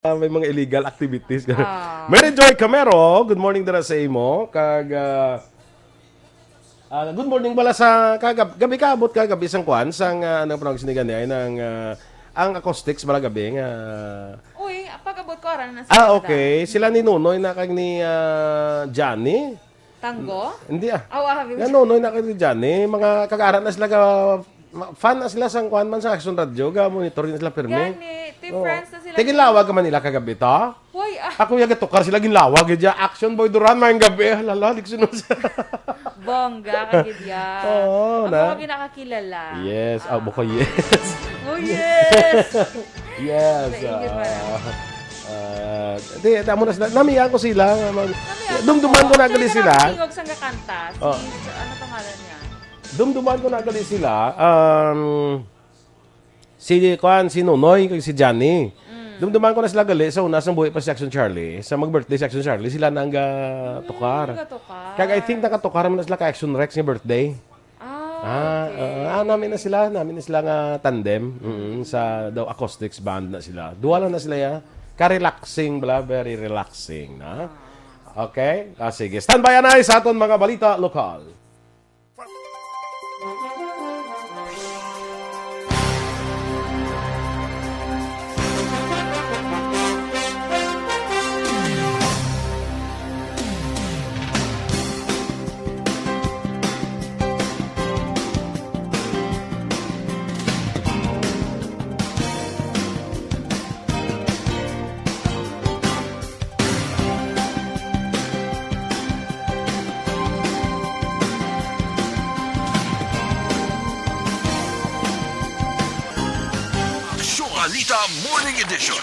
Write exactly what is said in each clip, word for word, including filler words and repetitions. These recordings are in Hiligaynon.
ah, may mga illegal activities. Ah. Mary Joy Camero, good morning dira sa imo. Kag, ah, ah, good morning bala sa kagab-, gabi ka, abot ka, gabi sang kwan, sang, ah, ano pa ang sinigan niya, ay nang, ah, ang acoustics bala gabi nga. Uy, pag-abot ko, aran na sila. Ah, okay. Sila ni Nonoy na kag ni, ah, Johnny. Tango? Hindi, ah. Aw, ah, Nga Nonoy na kag ni Johnny, mga kag-ara na sila ka, ma-, fan na sila sang kwan man sa Action Radio, ga monitor na sila pirmi. Gani, team Oh. friends na sila. Tigin lawag ka man nila kagabi ta? Hoy, ah. Ako yung gatukar sila ginlawag, yun dyan. Action Boy Duran, mayang gabi. Halala, di ko sinunod. Bongga, kagid ya. Oo, Ang na. mga ginakakilala. Yes. Ah, Ah. buko, yes. Oh, yes. Yes. Sa inyo pa. Ah, ah, di, tamo na sila. Namiyan ko sila. Mag-, Namiyan dumduman ko. ko na gali Actually, sila. Tingog sang kakanta. Si, Oh. ano pangalan niya? Dumduman ko na gali sila. Um, si, kuan, si Nonoy, kag si Johnny. Mm. Dumduman ko na sila gali sa una, sa buhi pa si Action Charlie. Sa mag-birthday si Action Charlie, sila na ang gatukar. Mm, gatukar. Kag I think nakatukar man na sila kay Action Rex nga birthday. Ah, Ah, okay. ah, ah, nami na sila, nami na sila nga tandem. Mm, sa daw acoustics band na sila. Duwa lang na sila ya. Ka-relaxing bala, very relaxing na. Ah. Okay? Ah, sige. Standby, anay, sa aton mga balita lokal. Aksyon Balita Morning Edition.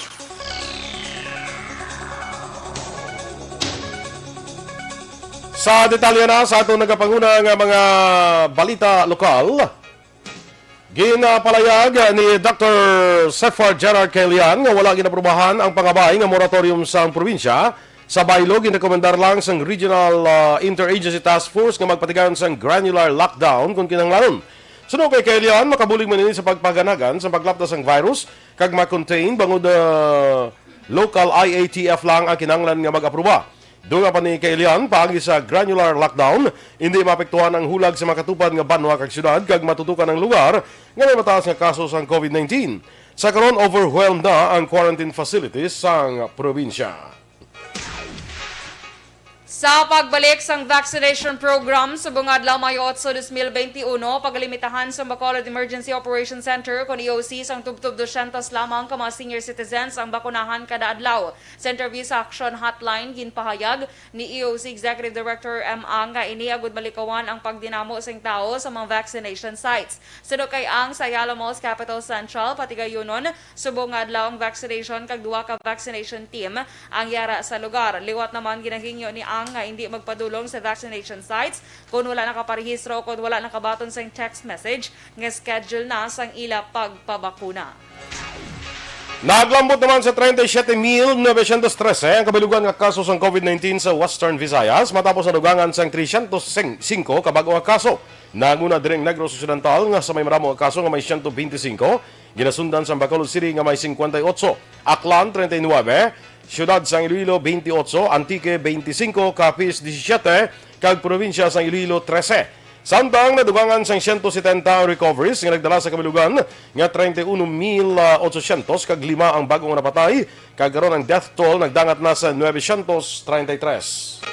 Sa detalye na sa atong nagapanguna nga mga balita lokal, ginapalayag ni Doctor Sefar Gerard Caelian nga wala ginaprubahan ang pangabay nga moratorium sang probinsya. Sa baylo, ginrekomendar lang sang Regional, ah, Interagency Task Force nga magpatigayon sang granular lockdown kon kinahanglanon. Suno kay Caelian, makabulig man ini sa pagpaganagan sa paglapta sang virus kag ma-contain bangod, ah, local I A T F lang ang kinahanglan nga mag-aproba. Dugang pa ni Caelian, paagi sa granular lockdown, hindi maapektuhan ang hulag sa makatupad nga banwa kag syudad kag matutukan ang lugar nga may mataas nga kaso sang COVID nineteen. Sa karon, overwhelmed na ang quarantine facilities sang probinsya. Sa pagbalik sang vaccination program, subong nga adlaw, Mayo otso, dos mil benti uno, pagalimitahan sa Bacolod Emergency Operation Center, kon E O C, sang tubtob dosyentos lamang ka mga senior citizens ang bakunahan kada adlaw. Sa interview sa Action Hotline, ginpahayag ni E O C Executive Director M. Ang nga ini agud malikawan ang pagdinamo sing tawo sa mga vaccination sites. Suno kay Ang, sa Ayala Malls Capital Central, Patigayunon, subong nga adlaw ang vaccination kag duha ka vaccination team ang yara sa lugar. Liwat naman, ginahingyo ni Ang nga indi magpadulong sa vaccination sites kon wala nakaparehistro o kon wala nakabaton sang text message nga schedule na sang ila pagpabakuna. Naglambot naman sa treinta y siete mil novecientos trese ang kabilugan nga kaso sang COVID nineteen sa Western Visayas, matapos nadugangan sang tresyentos singko ka bag-o nga kaso. Nanguna diri ang Negros Occidental, nga sa may maramo nga kaso nga may siyento benti singko, ginasundan sang Bacolod City nga may singkwenta y otso, Aklan treinta y nuebe, Siyudad sang Iloilo twenty-eight, Antique twenty-five, Capiz disisyete, kag Probinsya sang Iloilo trese. Samtang nadugangan sang siyento setenta ang recoveries nga nagdala sa kabilugan nga treinta y uno mil ochocientos kag lima ang bag-o nga napatay, kag karon ang death toll nagdangat na sa nuebe siyento treinta y tres.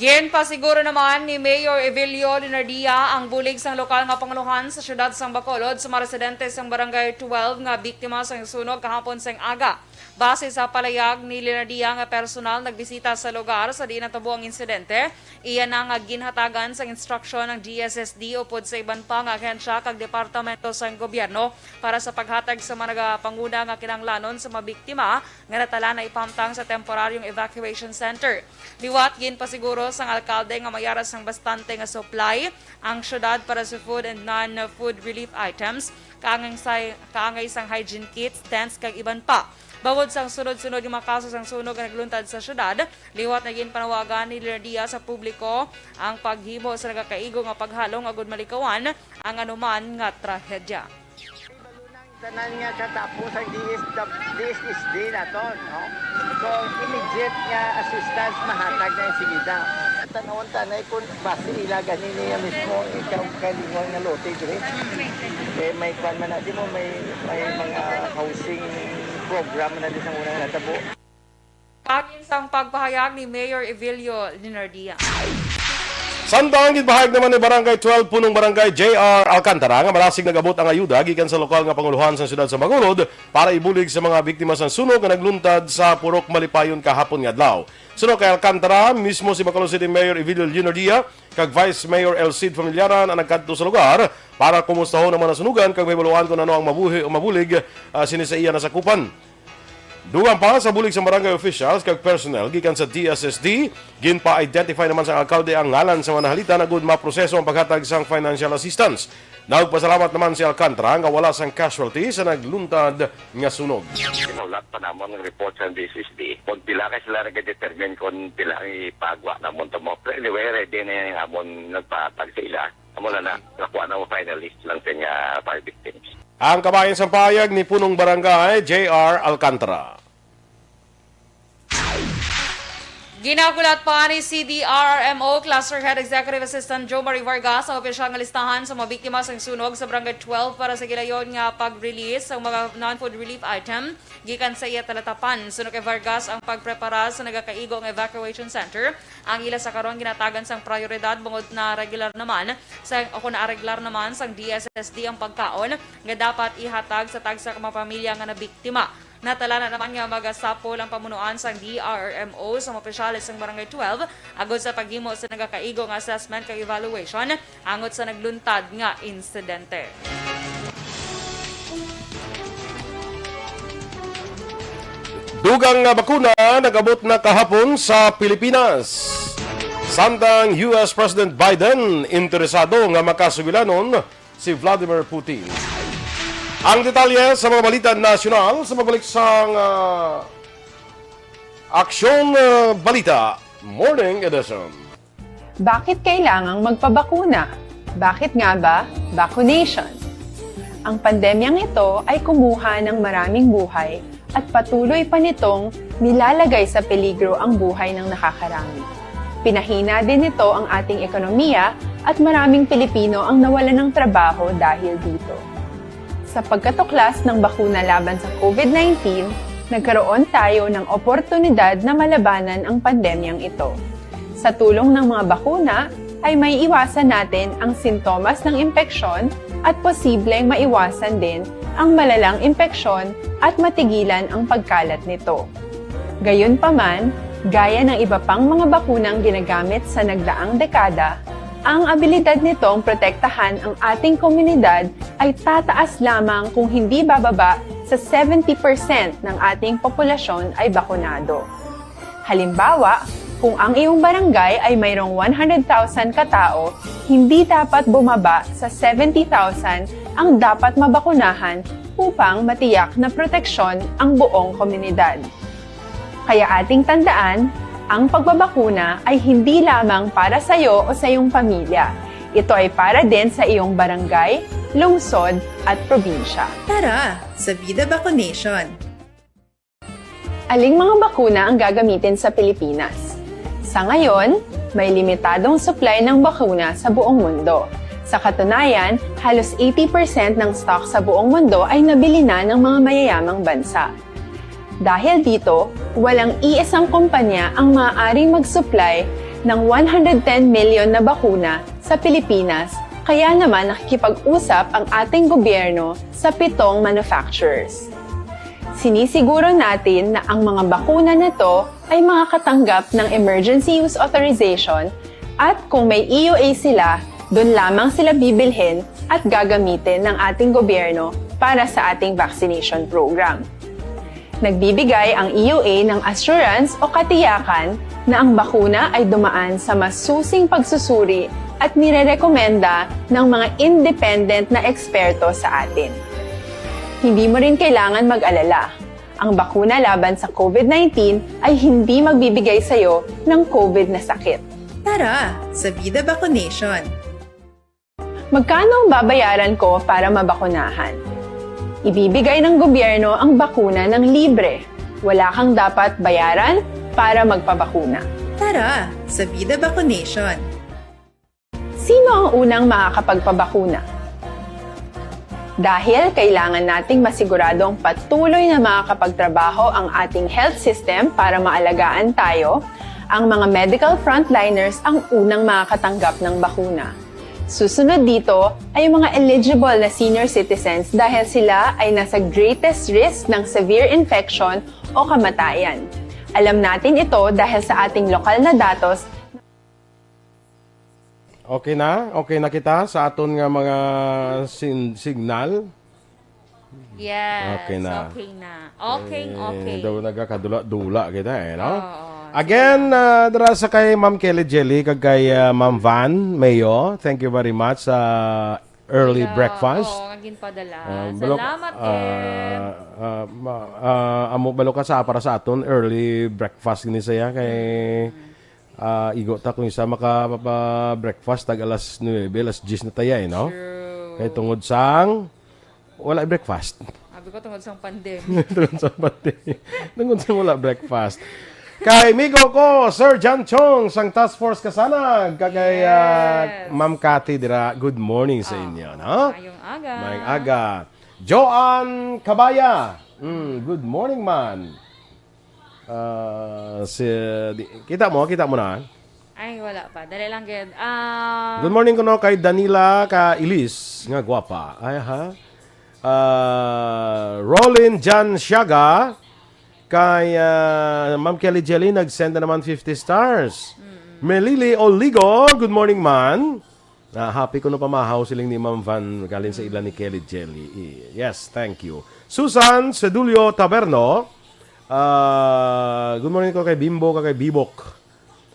Ginpasiguro naman ni Mayor Evelio Leonardia ang bulig sang lokal nga pangulohan sa siyudad sang Bacolod sa mga residente sang Barangay twelve nga biktima sang sunog kahapon sang aga. Base sa palayag ni Leonardia nga personal nagbisita sa lugar sa diin natabo ang insidente, iya na nga ginhatagan sang instruksyon ang D S S D upod sa iban pa nga ahensya kag departamento sang gobyerno para sa paghatag sa mga nagapanguna nga kinahanglanon sa mga biktima nga natala na ipahamtang sa temporaryong evacuation center. Liwat, ginpasiguro sang alkalde nga mayara sang bastante nga supply ang syudad para sa food and non-food relief items, kaangay sa, kaangay sang hygiene kits, tents, kag iban pa. Bangod sang sunod-sunod nga mga kaso sang sunog nga nagluntad sa syudad, liwat na ginpanawagan ni Leonardia sa publiko ang paghimo sa nagakaigo nga paghalong agud malikawan ang anuman nga trahedya. Tanan nga katapos ang D S, D S S D naton, no? So, immediate nga assistance mahatag na insigida. Tan-awon ta na kung basi ila gani niya mismo ikaw kalingon nga lote diri. Eh, may kwan man na, di mo may, may mga housing program na di sa unang natabo. Bahin sang pagpahayag ni Mayor Evilio Linardia. Samtang ginpahayag naman ni Barangay twelve Punong Barangay J R Alcantara nga marasig nag-abot ang ayuda gikan sa lokal nga panguluhan sa siyudad sa Bacolod para ibulig sa mga biktima sang sunog nga nagluntad sa Purok Malipayon kahapon nga adlaw. Suno kay Alcantara, mismo si Bacolod City Mayor Evilio Linardia kag Vice Mayor El Cid Familiaran ang nagkadto sa lugar para kumustahon ang mga nasunugan kag mahibaluan kung ano ang mabuhi o mabulig, ah, sini sa iya nasakupan. Dugang pa sa bulig sa barangay officials kag personnel gikan sa D S S D, ginpa-identify naman sa alkalde ang ngalan sa mga nahalitan agud maproseso ang paghatag sang financial assistance. Nagpasalamat naman si Alcantara nga wala sang casualty sa nagluntad nga sunog. Sinulat pa namon ang report sa D S S D kung pila kay sila nag-determine kung pila ang ipagwa namon to mo. Pero anyway, ready na yung amon nagpatag sa ila. Amo na na, nakuha na mo finalist lang sa nga five victims. Ang kabahin sang pahayag ni Punong Barangay J R Alcantara. Ginahulat pa ni C D R R M O Cluster Head Executive Assistant Joe Marie Vargas ang opisyal nga listahan sa mga biktima sang sunog sa Barangay twelve para sa gilayon nga pag-release sang mga non-food relief item gikan sa iya talatapan. Suno kay Vargas, ang pagprepara sa nagakaigo nga evacuation center ang ila sa karon ginatagan sang prioridad bangod na regular naman sa, o kung naareglar naman sang D S S D ang pagkaon nga dapat ihatag sa tagsa ka mga pamilya nga nabiktima. Natala na naman nga magasapol ang pamunuan sang D R R M O sa mga opisyales sang Barangay twelve agod sa paghimo sa nagakaigo nga assessment kag evaluation angot sa nagluntad nga insidente. Dugang nga bakuna nag-abot na kahapon sa Pilipinas. Samtang U S President Biden interesado nga makasugilanon si Vladimir Putin. Ang detalye sa mga balita nasyonal sa pagbalik sang, ah, Aksyon, ah, Balita Morning Edition. Bakit kailangang magpabakuna? Bakit nga ba vaccination? Ang pandemyang ito ay kumuha ng maraming buhay at patuloy pa nitong nilalagay sa peligro ang buhay ng nakakarami. Pinahina din nito ang ating ekonomiya at maraming Pilipino ang nawalan ng trabaho dahil dito. Sa pagkatuklas ng bakuna laban sa COVID nineteen, nagkaroon tayo ng oportunidad na malabanan ang pandemyang ito. Sa tulong ng mga bakuna, ay may iwasan natin ang sintomas ng impeksyon at posibleng maiwasan din ang malalang impeksyon at matigilan ang pagkalat nito. Gayunpaman, gaya ng iba pang mga bakunang ginagamit sa nagdaang dekada, ang abilidad nitong protektahan ang ating komunidad ay tataas lamang kung hindi bababa sa seventy percent ng ating populasyon ay bakunado. Halimbawa, kung ang iyong barangay ay mayroong one hundred thousand katao, hindi dapat bumaba sa seventy thousand ang dapat mabakunahan upang matiyak na proteksyon ang buong komunidad. Kaya ating tandaan, ang pagbabakuna ay hindi lamang para sa iyo o sa iyong pamilya. Ito ay para din sa iyong barangay, lungsod, at probinsya. Tara sa Vida Vaccination! Aling mga bakuna ang gagamitin sa Pilipinas? Sa ngayon, may limitadong supply ng bakuna sa buong mundo. Sa katunayan, halos eighty percent ng stock sa buong mundo ay nabili na ng mga mayayamang bansa. Dahil dito, walang iisang kumpanya ang maaaring mag-supply ng one hundred ten million na bakuna sa Pilipinas, kaya naman nakikipag-usap ang ating gobyerno sa pitong manufacturers. Sinisiguro natin na ang mga bakuna na to ay makakatanggap ng emergency use authorization at kung may E U A sila, doon lamang sila bibilhin at gagamitin ng ating gobyerno para sa ating vaccination program. Nagbibigay ang E U A ng assurance o katiyakan na ang bakuna ay dumaan sa masusing pagsusuri at nirerekomenda ng mga independent na eksperto sa atin. Hindi mo rin kailangan mag-alala. Ang bakuna laban sa COVID nineteen ay hindi magbibigay sa iyo ng COVID na sakit. Tara sa Vida Vaccination! Magkano ang babayaran ko para mabakunahan? Ibibigay ng gobyerno ang bakuna ng libre. Wala kang dapat bayaran para magpabakuna. Tara sa Vida Vacunation! Sino ang unang makakapagpabakuna? Dahil kailangan nating masiguradong patuloy na makakapagtrabaho ang ating health system para maalagaan tayo, ang mga medical frontliners ang unang makakatanggap ng bakuna. Susunod dito ay yung mga eligible na senior citizens dahil sila ay nasa greatest risk ng severe infection o kamatayan. Alam natin ito dahil sa ating lokal na datos. Okay na? Okay na kita sa aton nga mga sin- signal? Yes, Okay na. okay na. Okay, Eh, okay. Daw nagakadula-dula kita eh, no? Oo, Again, uh, dira sa kay Ma'am Kelly Jelly kag kay uh, Ma'am Van Mayo, thank you very much sa early Yeah, breakfast. Oo, nga ginpadala. Ah, balo- Salamat, ah, Ken. ah, ma- ah, amo balo ka sa para sa aton early breakfast ni saya kay ah, igo ta kung isa maka pa breakfast tag alas nuebe, alas diyes na taya eh, no? True. Kay tungod sang wala breakfast. Sabi ko tungod sa pandemic. Tungod sa pati. Tungod sa wala breakfast. Kay migo ko, Sir John Chong sang Task Force Kasanag, kag kay ah, Yes. Ma'am Cathy dira. Good morning sa inyo, no? Mayong aga. Mayong aga. Joan Kabaya. Mm, good morning, man. Ah, si, di- kita mo, kita mo na. Ay, wala pa. Dali lang, gid. Ah, Good morning kuno kay Danila ka Ilis nga gwapa. Ay ha. Ah, Rollin Jan Siaga kay ah, Ma'am Kelly Jelly nag-send na naman fifty stars. Melili Oligo, good morning man. Ah, happy kuno pamahaw siling ni Ma'am Van galing sa ila ni Kelly Jelly. I- Yes, thank you. Susan Sedulio Taberno, ah, good morning ko kay Bimbo kag kay Bibok.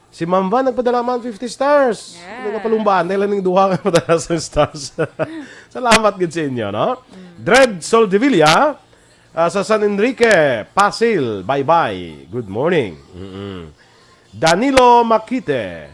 Si Ma'am Van nagpadala man fifty stars. Yes. Hindi ka palumbaan dahil ning duha nga padala sa stars. Salamat gid sa inyo, no? Dred Soldevilla ah, sa San Enrique, Pasil, bye-bye. Good morning. Mm-mm. Danilo Makite.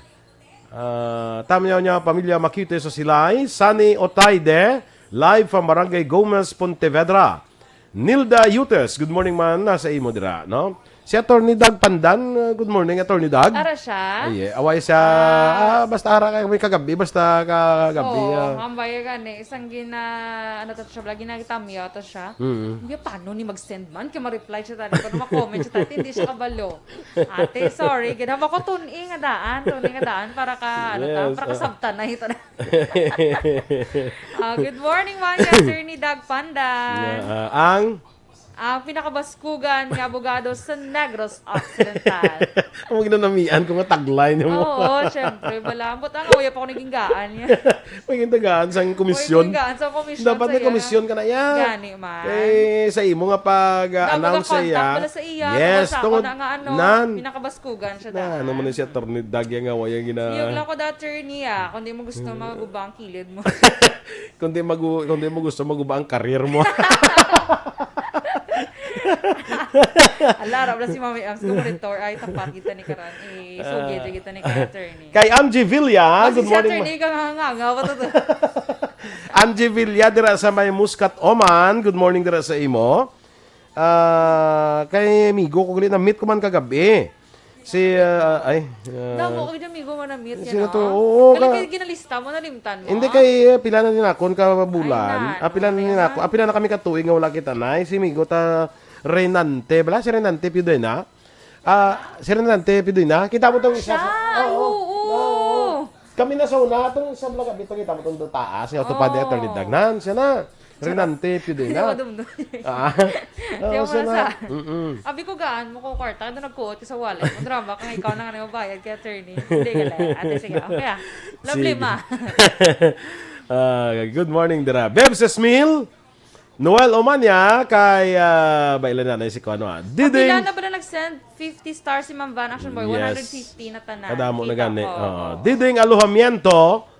Ah, tamyaw niya pamilya Makite sa Silay. Sunny Otaide, live from Barangay Gomez, Pontevedra. Nilda Yutes, good morning man, nasa imo dira, no? Si Attorney Dag Pandan, uh, good morning, Attorney Dag. Ara siya? Ay, eh, away siya. Ah, basta ara kay may kagabi, basta kagabi. Oo, ah. Ma'am Bayo gani, isang gina, ano to siya, bala, ginagitamyo to siya. Mm. Hindi, paano ni mag-send man? Kaya ma-reply siya tadi, paano ma-comment siya tadi, hindi siya kabalo. Ate, sorry, gid, haba ko tune-in nga daan, tune-in nga daan, para ka, ano ta, Yes, para ah. kasabtan na ito na. Ah, good morning, man, kay Attorney Doug Pandan. Yeah, ah, ang Ang pinakabaskugan nga abogado sa Negros Occidental. Ang ginanamian ko nga tagline mo. Oo, syempre, malambot ang uya pa ko naging gaan niya. May gintagaan sang komisyon. Uy, gaan sa komisyon Dapat sa may iya. komisyon ka na iya. Gani man. Eh, sa imo nga Dapat pag-announce sa contact iya. pala sa iya. Yes, Basta tungod ako na nga ano, nan. Pinakabaskugan siya Na, daan. Ano man siya, Attorney Dag, nga waya gina... Niyog lang ko da attorney ah, kung di mo gusto maguba ang kilid mo. Kung di, magu, kung di mo gusto maguba ang career mo. Ala, rap lang si Mami Ams, kung monitor, ay, tapat kita ni Karan. Eh, so, Ah. gete kita ni Karan, attorney. Kay Angie Villa, Kasi good si morning. attorney, kang hanganga, ba to? Angie Villa, dira sa may Muscat, Oman. Good morning, dira sa imo. Ah, kay amigo ko gali, na-meet ko man kagabi. Si, ah, ay, ah, Damo, kay amigo mo na-meet Sino yan, to? oh. Oo, Kali ka- kay ginalista mo, nalimtan mo? Hindi kay, eh, pila na din ako, kabulalan. Ay, na, Ah, pila na ano din na ako. Ah, pila na kami katuig nga wala kita na. Si amigo ta, Renante. Bala si Renante Pidena? Ah, si Renante Pidena. Kita mo tong isa. Siya, oo. Kami na sa una, itong sa mga kabito, kita mo itong taas, yung tupad ni Oo. Attorney Dagnan, siya na. Renante Pidena. Madumdum. Ah, Di oo, mo siya na na. sa- Mm-mm. Abi ko, gaan mo ko kwarta, doon nagkuot ka sa wallet. Ang drama ka nga ikaw na nga nagbabayad kay attorney. Hindi ka lang. Ate, sige, okay ah. Lovely, Sige. ma. Ah, good morning, dira. Bebs Esmil, Noel Omania, kay, ah, bailan na na si Kuano, ah. Pila Diding, na ba na nag-send fifty stars si Ma'am Van Action Boy? Yes. One hundred fifty na tanan. Kadamo na Kita gani. ko. Oo. Diding Aluhamiento,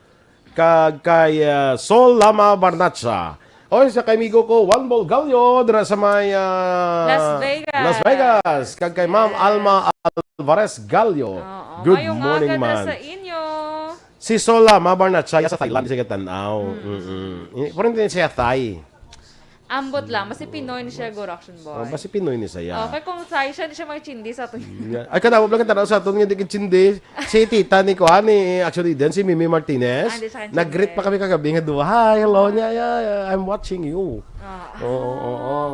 kag kay ah, Sol Lama Barnacha. Oy, sa kay migo ko, Juan Bolgallo, dira sa may ah, Las Vegas. Las Vegas. Kag kay Ma'am Yes. Alma Alvarez Gallo. Oo. Good Mayong morning, aga na man. Sa inyo. Si Sol Lama Barnacha sa Thailand, siya tanaw. Mm-mm. Eh, pero hindi siya Thai. Ambot lang, basi Pinoy ni siya, guro, Action Boy. Oh, basi Pinoy ni siya. Oh, kay kung sa siya, di siya may chindi sa aton. Yeah. Ay, kanamo lang, tanaw sa aton nga di kay chindi. Si tita ni kuan, ni, actually, din, si Mimi Martinez. Ah, di siya kay chindi. Nag-greet pa kami kagabi nga duha. "Hi, hello," niya, "Yeah, yeah, I'm watching you." Ah. Oo, oo, oo.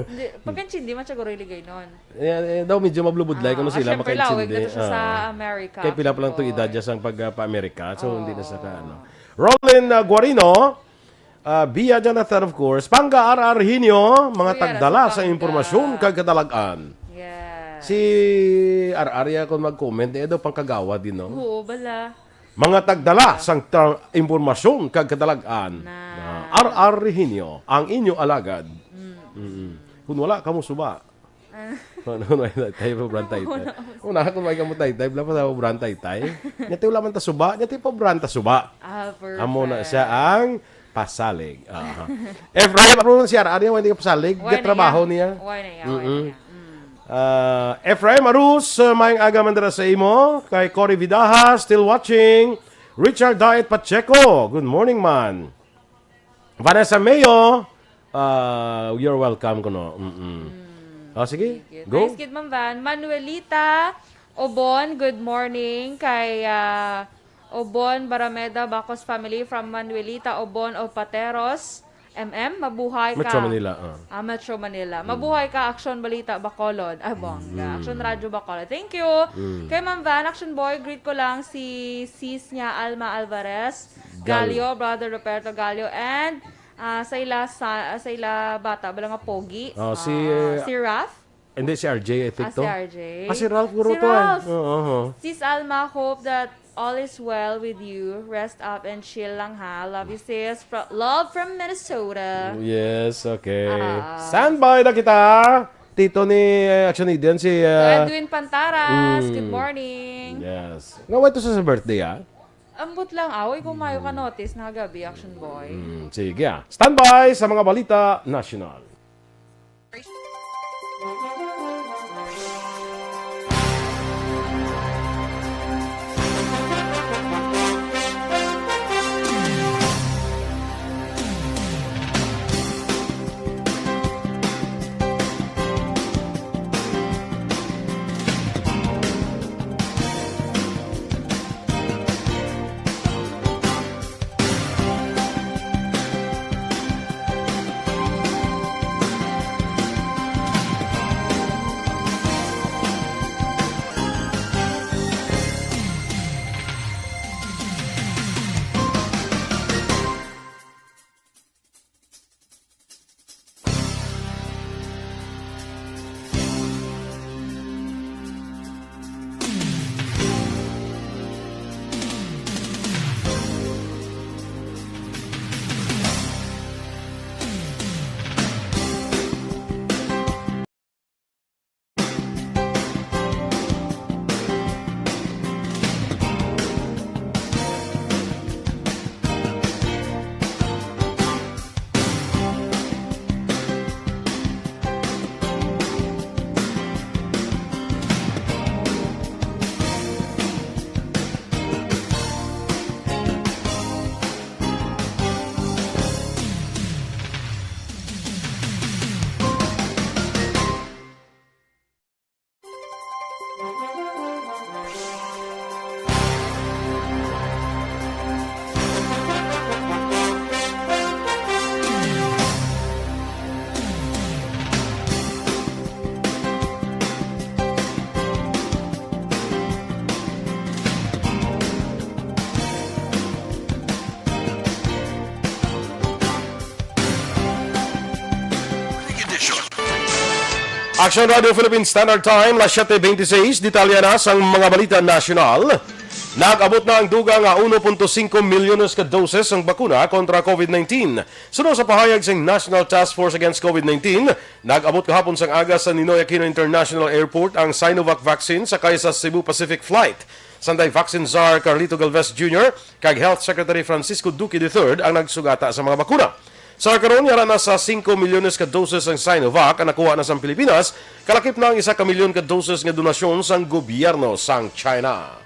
Hindi, pag ang chindi man siya, guro, iligay nun. Eh, eh, daw medyo mablubudlay Ah, kuno ah, sila syempre, lawig na makaintindi. to siya sa Ah. America, Kay pila pa lang to Pinoy. edad niya sang pag, ah, pa-Amerika. So, hindi na sa ka, ano. Oh. Roland, ah, Guarino, ah, Bia Jonathan, of course. Pangga R R Hinyo, mga Kuya, tagdala nasa sa Pangga. impormasyon kag kadalag-an. Yes. Si R R ya kung mag-comment, eh, daw pangkagawa din, no? Oo, bala. Mga tagdala sang tra-, impormasyon kag kadalag-an. Na. Na R R Hinyo, ang inyo alagad. Mm. Mm-mm. Kung wala, kamo suba. Ah. Ano, ano, ano, tayo pa brand tay tay. Una, kung may kamo tay tay, wala pa sa brand tay tay. Nya ti wala man ta suba, nya ti pa brand ta suba. Ah, Amo na perfect. siya ang pasalig. Aha. Efraim, ano si R R niya? Wala niya pasalig. Wala Gatrabaho niya. niya. Wala niya, wala Mm-mm. niya. Mm. Ah, Efraim Arus, uh, maayong aga man dira sa imo. Kay Cory Vidaha, still watching. Richard Diet Pacheco, good morning, man. Vanessa Mayo, ah, you're welcome kuno. Mm-mm. Mm. Oh, sige, Sige. Go. Nice kid, Ma'am Van. Manuelita Obon, good morning. Kay, ah, Obon Barameda Bacos family from Manuelita Obon of Pateros, M M, mabuhay Metro ka. Manila, ah. Ah, Metro Manila. Mm. Mabuhay ka, Action Balita Bacolod. Ah, bongga. Mm. Action Radio Bacolod. Thank you. Mm. Kay Ma'am Van, Action Boy, greet ko lang si sis niya, Alma Alvarez Gal- Gallo, Brother Roberto Gallo, and, ah, sa ila, sa, sa ila bata, bala nga pogi. Oh, si, Ah, uh, si Ralph. Hindi, si R J, I think Ah, to. si R J. Ah, si Ralph, guro Si to, eh. Ralph. Oo, oo. Sis Alma, hope that all is well with you. Rest up and chill lang, ha. Love you, sis. Fro-, love from Minnesota. Yes, okay. Ah. Standby na kita. Tito ni, eh, Action Idian, si, ah, Edwin Pantaras, Mm. good morning. Yes. Nga, wait to sa, sa birthday, ah? Ambot lang, ah. Uy, kung mayo ka notice na gabi, Action Boy. Mm, sige, ah. Standby sa mga balita national. Action Radio Philippine Standard Time, las siyete beintiseis. Detalye na sang mga balita nasyonal. Nag-abot na ang dugang nga uno punto singko milyones ka doses sang bakuna kontra COVID nineteen. Suno sa pahayag sang National Task Force Against COVID nineteen, nag-abot kahapon sang aga sa Ninoy Aquino International Airport ang Sinovac vaccine sakay sa Cebu Pacific flight. Sanday Vaccine Czar Carlito Galvez Junior kag Health Secretary Francisco Duque the third ang nagsugata sa mga bakuna. Sa karon, yara na sa singko milyones ka doses ang Sinovac ang nakuha na sa Pilipinas, kalakip na ang isa ka milyon ka doses nga donasyon sang gobyerno sang China.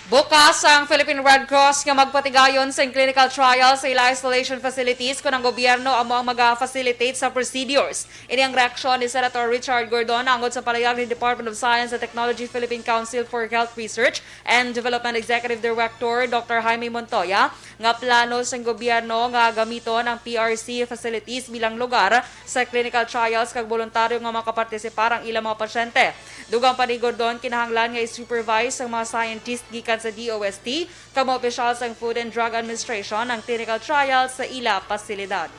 Bukas ang Philippine Red Cross nga magpatigayon sa clinical trial sa ila isolation facilities kon ang gobyerno amo ang maga-facilitate sa procedures. Ini ang reaksyon ni Senator Richard Gordon angod sa palayag ni Department of Science and Technology Philippine Council for Health Research and Development Executive Director Doctor Jaime Montoya nga plano sang gobyerno nga gamiton ang P R C facilities bilang lugar sa clinical trials kag boluntaryo nga makapartisipar ang ilang mga pasyente. Dugang pa ni Gordon, kinahanglan nga i-supervise ang mga scientist gikan sa D O S T kag mga opisyal sang Food and Drug Administration ang clinical trials sa ila pasilidad.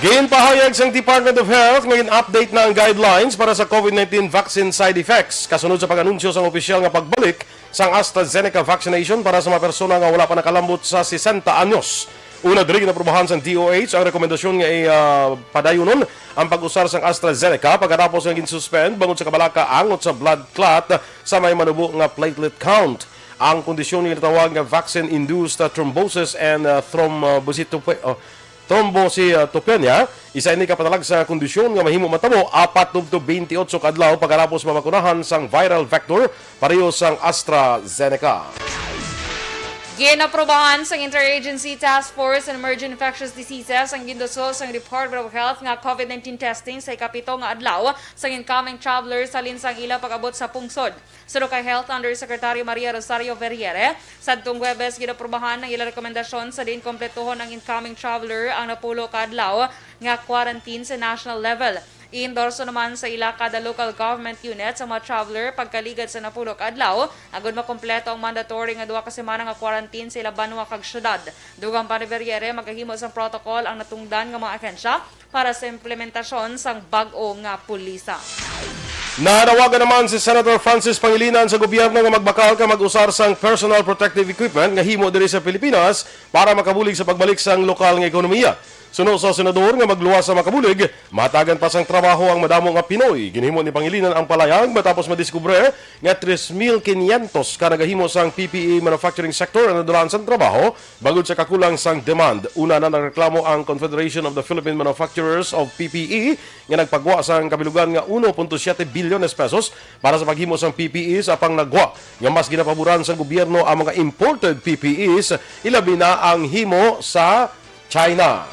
Ginpahayag sang Department of Health nga gin-update na ang guidelines para sa COVID nineteen vaccine side effects kasunod sa pag-anunsyo sang opisyal nga pagbalik sang AstraZeneca vaccination para sa mga persona nga wala pa nakalambot sa sesenta anyos. Una diri, ginaprobahan sang D O H ang rekomendasyon nga i-, ah, padayunon ang pag-usar sang AstraZeneca pagkatapos nga gin-suspend bangod sa kabalaka angot sa blood clot sa may manubo nga platelet count. Ang kondisyon nga ginatawag nga vaccine-induced, ah, thrombosis and, ah, thrombocytope-, ah, thrombocytopenia, isa ini ka patalag sa kondisyon nga mahimo matabo apat tubtob twenty-eight ka adlaw pagkatapos mabakunahan sang viral vector pareho sang AstraZeneca. Ginaprobahan sang Interagency Task Force on Emerging Infectious Diseases ang ginduso sang Department of Health nga COVID nineteen testing sa ikapito nga adlaw sang incoming travelers halin sang ila pag-abot sa pungsod. Suno kay Health Undersecretary Maria Rosario Verriere, sadtong Huwebes ginaprobahan ang ila rekomendasyon sa diin kompletohon ang incoming traveler ang napulo ka adlaw nga quarantine sa national level. I-endorso naman sa ila kada local government unit sa mga traveler pagkaligad sa napulo ka adlaw, agud makompleto ang mandatory nga duha ka semana nga quarantine sa ila banwa kag syudad. Dugang pa ni Verriere, magahimo sang protocol ang natungdan nga mga ahensya para sa implementasyon sang bag-o nga pulisa. Nanawagan naman si Senator Francis Pangilinan sa gobyerno nga magbakal kag mag-usar sang personal protective equipment nga himo diri sa Pilipinas para makabulig sa pagbalik sang lokal nga ekonomiya. Suno sa senador nga magluwas sa makabulig, mahatagan pa sang trabaho ang madamo nga Pinoy. Ginhimo ni Pangilinan ang palayag matapos madiskubre nga tres mil quinientos ka nagahimo sang P P E manufacturing sector ang nadulaan sang trabaho bangod sa kakulang sang demand. Una na nagreklamo ang Confederation of the Philippine Manufacturers of P P E nga nagpagwa sang kabilugan nga uno punto siete bilyones pesos para sa paghimo sang P P Es, apang nagwa nga mas ginapaboran sang gobyerno ang mga imported P P Es, ilabi na ang himo sa China.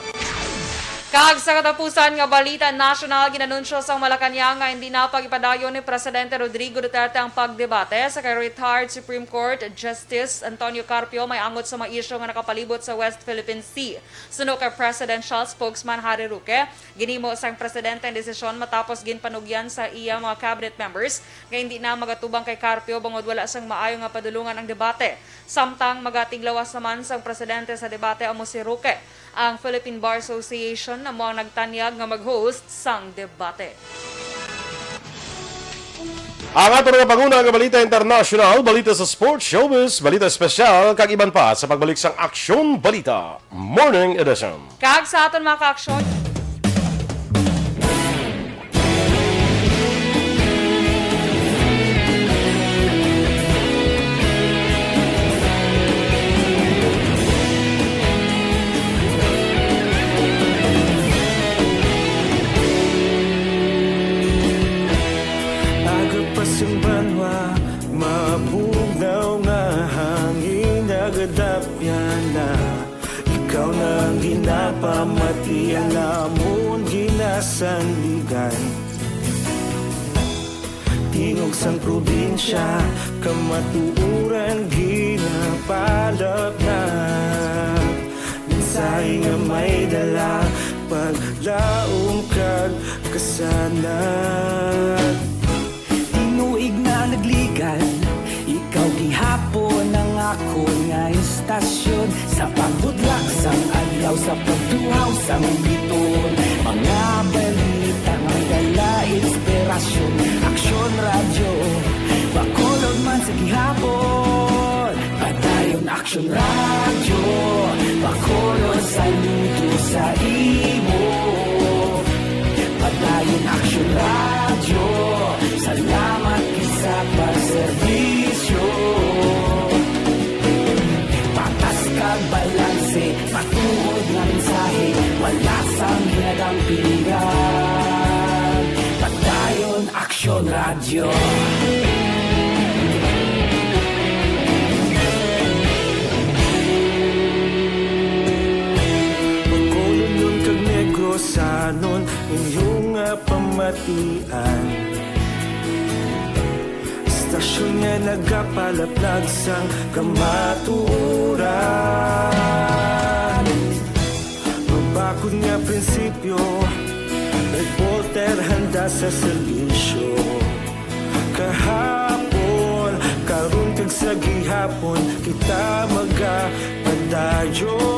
Kag sa katapusan nga balita nasyonal, ginanunsyo sang Malacañang nga hindi na pag-ipadayon ni Presidente Rodrigo Duterte ang pagdebate sa kay retired Supreme Court Justice Antonio Carpio may angot sa mga isyu nga nakapalibot sa West Philippine Sea. Suno kay Presidential Spokesman Harry Roque, ginhimo sang presidente ang desisyon matapos ginpanugyan sa iya mga cabinet members nga hindi na magatubang kay Carpio bangod wala sang maayo nga padulongan ang debate. Samtang magatiglawas naman sang presidente sa debate amo si Roque. Ang Philippine Bar Association amo ang nagtanyag nga mag-host sang debate. Ang ato nga panguna nga balita international, balita sa sports, showbiz, balita espesyal, kag iban pa sa pagbalik sang Aksyon Balita Morning Edition. Kag sa aton mga kaaksyon, Aga pa sing banwa, mabugnaw nga hangin, nagadapyan na. Ikaw na ang ginapamati, ang amon ginasandigan. Tingog sang probinsya, kamatuoran ginapalapnap. Mensahe nga may dala, paglaom kag kasanag. Tinuig na nagligan, ikaw gihapon ang akon nga istasyon. Sa pagbudlak sang adlaw, sa pagtuhaw sang biton, mga balita nga dala inspirasyon. Aksyon Radyo, Bacolod man sa gihapon. Padayon Aksyon Radyo, Bacolod, saludo sa imo. Padayon Aksyon Radyo, salamat gid sa pagserbisyo. Patas kag balanse, matuod nga mensahe, wala sang ginadampigan. Padayon Aksyon Radyo. Inyo nga pamatian, istasyon nga nagapalaplag sang kamatuoran. Mabakod nga prinsipyo, reporter handa sa serbisyo. Kahapon, karon kag sa gihapon, kita magapadayon.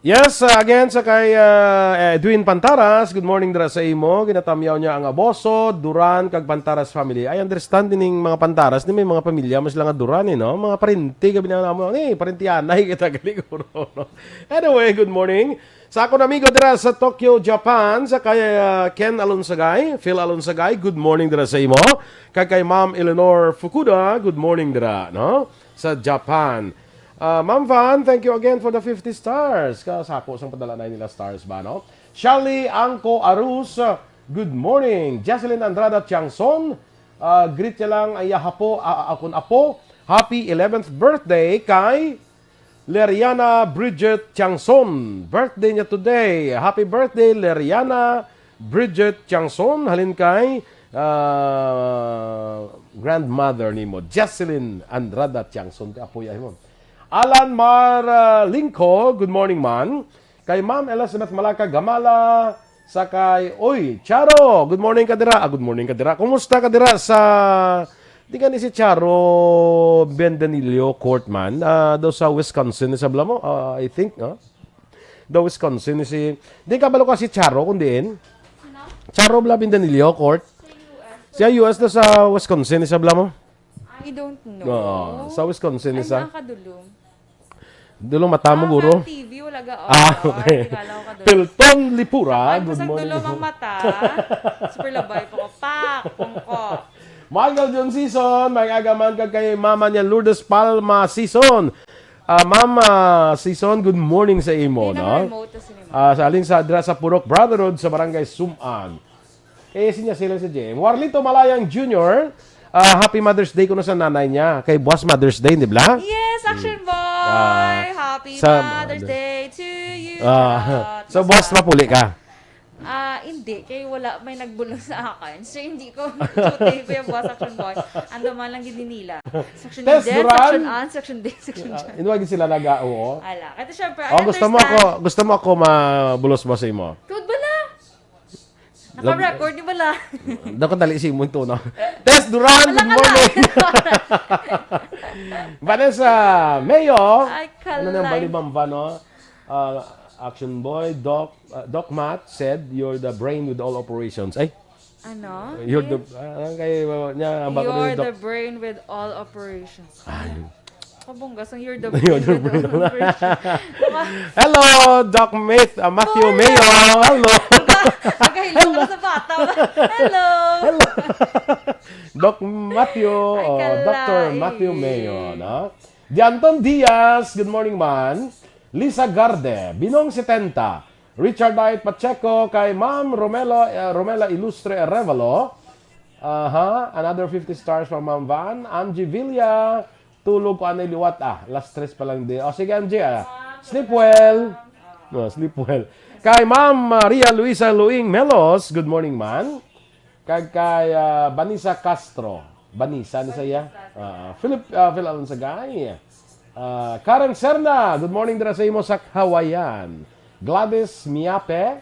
Yes, uh, again, sa kay uh, Edwin Pantaras, good morning dira sa imo. Ginatamyaw niya ang Aboso, Duran, kag Pantaras family. I understand din mga Pantaras, ni may mga pamilya, mas lang nga Duran, eh, no? Mga parente, gabi na namo, eh, parente anay kita, galiguro, no? Anyway, good morning. Sa akon amigo dira sa Tokyo, Japan, sa kay uh, Ken Alonsagay, Phil Alonsagay, good morning dira sa imo. Kag kay Ma'am Eleanor Fukuda, good morning dira, no? Sa Japan. Uh, Ma'am Van, thank you again for the fifty stars. Kasako sang padala na nila stars ba, no? Charlie Angko Arus, uh, good morning. Jocelyn Andrada Tiangson, uh, greet niya lang ay hapo, uh, akon apo. Happy eleventh birthday kay Leriana Bridget Tiangson. Birthday niya today. Happy birthday, Leriana Bridget Tiangson. Halin kay ah, grandmother nimo, Jocelyn Andrada Tiangson, ti apoya mo. Alan Mar ah, Lingco, good morning, man. Kay Ma'am Elizabeth Malaka Gamala, sa kay, oy, Charo, good morning ka dira. Ah, good morning ka dira. Kumusta ka dira sa, di ka ni si Charo Bendanillo Court, man? Ah, daw sa Wisconsin, isabla mo? Ah, I think, no? Daw Wisconsin, ni si, di ka balo ka si Charo, kung diin? Charo bala Bendanillo Court? Sa U S. Siya U S na sa Wisconsin, isabla mo? I don't know. Oo, sa Wisconsin, Ay, isa. Nakakadulong. Dulong mata mo, Ah, guro. Pero T V, wala ga Ah, okay. Tingala ko kadulong. Pilton Lipura, Ay, good basag morning. Dulong ang mata. Super labay pa ko. Pak! Pungko. Michael John Season, may agaman kag kay mama niya Lourdes Palma Season. Ah, Mama Season, good morning sa imo, Hindi no? Na remote to cinema. Ah, sa alin sa adra sa Purok Brotherhood sa Barangay Suman. Eh, sinya sila sa J M. Warlito Malayang Junior, ah, happy Mother's Day kuno sa nanay niya. Kay buwas Mother's Day, di ba? Yes, Action Boy! Ah, Happy sa Mother's Mother- Day to you. Ah, Charot. So, buwas Basta- mapuli ka? Ah, hindi. Kay wala may nagbulo sa akin. So, hindi ko tutuloy ko yung buwas Action Boy. Ando man lang gid ni nila. Section Tess Eden, Duran? Section An, Section Day, Section Ah, Jan. Inwagi sila naga, oo. Ala. Kaya syempre, I Oh, gusto mo understand. ako, gusto mo ako mabulos ba sa imo? Tuod ba na? Naka-record, di ba la? Daw ka dali si mo ito, no? Tess Duran, Wala good ka morning. lang. Vanessa Mayo. Ay, Ano nang kalay. Balibamba, no? Ah, Action Boy, Doc, ah, Doc Matt said, "You're the brain with all operations." Ay, Ano? you're the, Eh? ah, kay, uh, niya, ang bako You're ni Doc. the brain with all operations. Ay. Kabunggas ang you're the You're the brain with brain. all operations. Hello, Doc Math-, ah, Matthew Hola. Mayo. Hello. Nagahilo ka sa bata. Hello. Hello. Doc Matthew, Ay, oh, kalay. Doctor Matthew Mayo, no? Dianton Diaz, good morning, man. Lisa Garde, Binong setenta. Richard Diet Pacheco, kay Ma'am Romelo, eh, Romela Ilustre Arevalo. Aha, another fifty stars from Ma'am Van. Angie Villa, tulog ko anay liwat, ah. Alas tres pa lang di. O, sige, Angie, ah. Sleep well. No, sleep well. Kay Ma'am Maria Luisa Luing Melos, good morning, man. Kag kay, ah, Vanessa Castro. Vanessa ni sa iya? Ah, Philip, ah, Phil Alonsagay. Ah, Karen Serna, good morning dira sa imo sa Hawayan. Gladys Miape,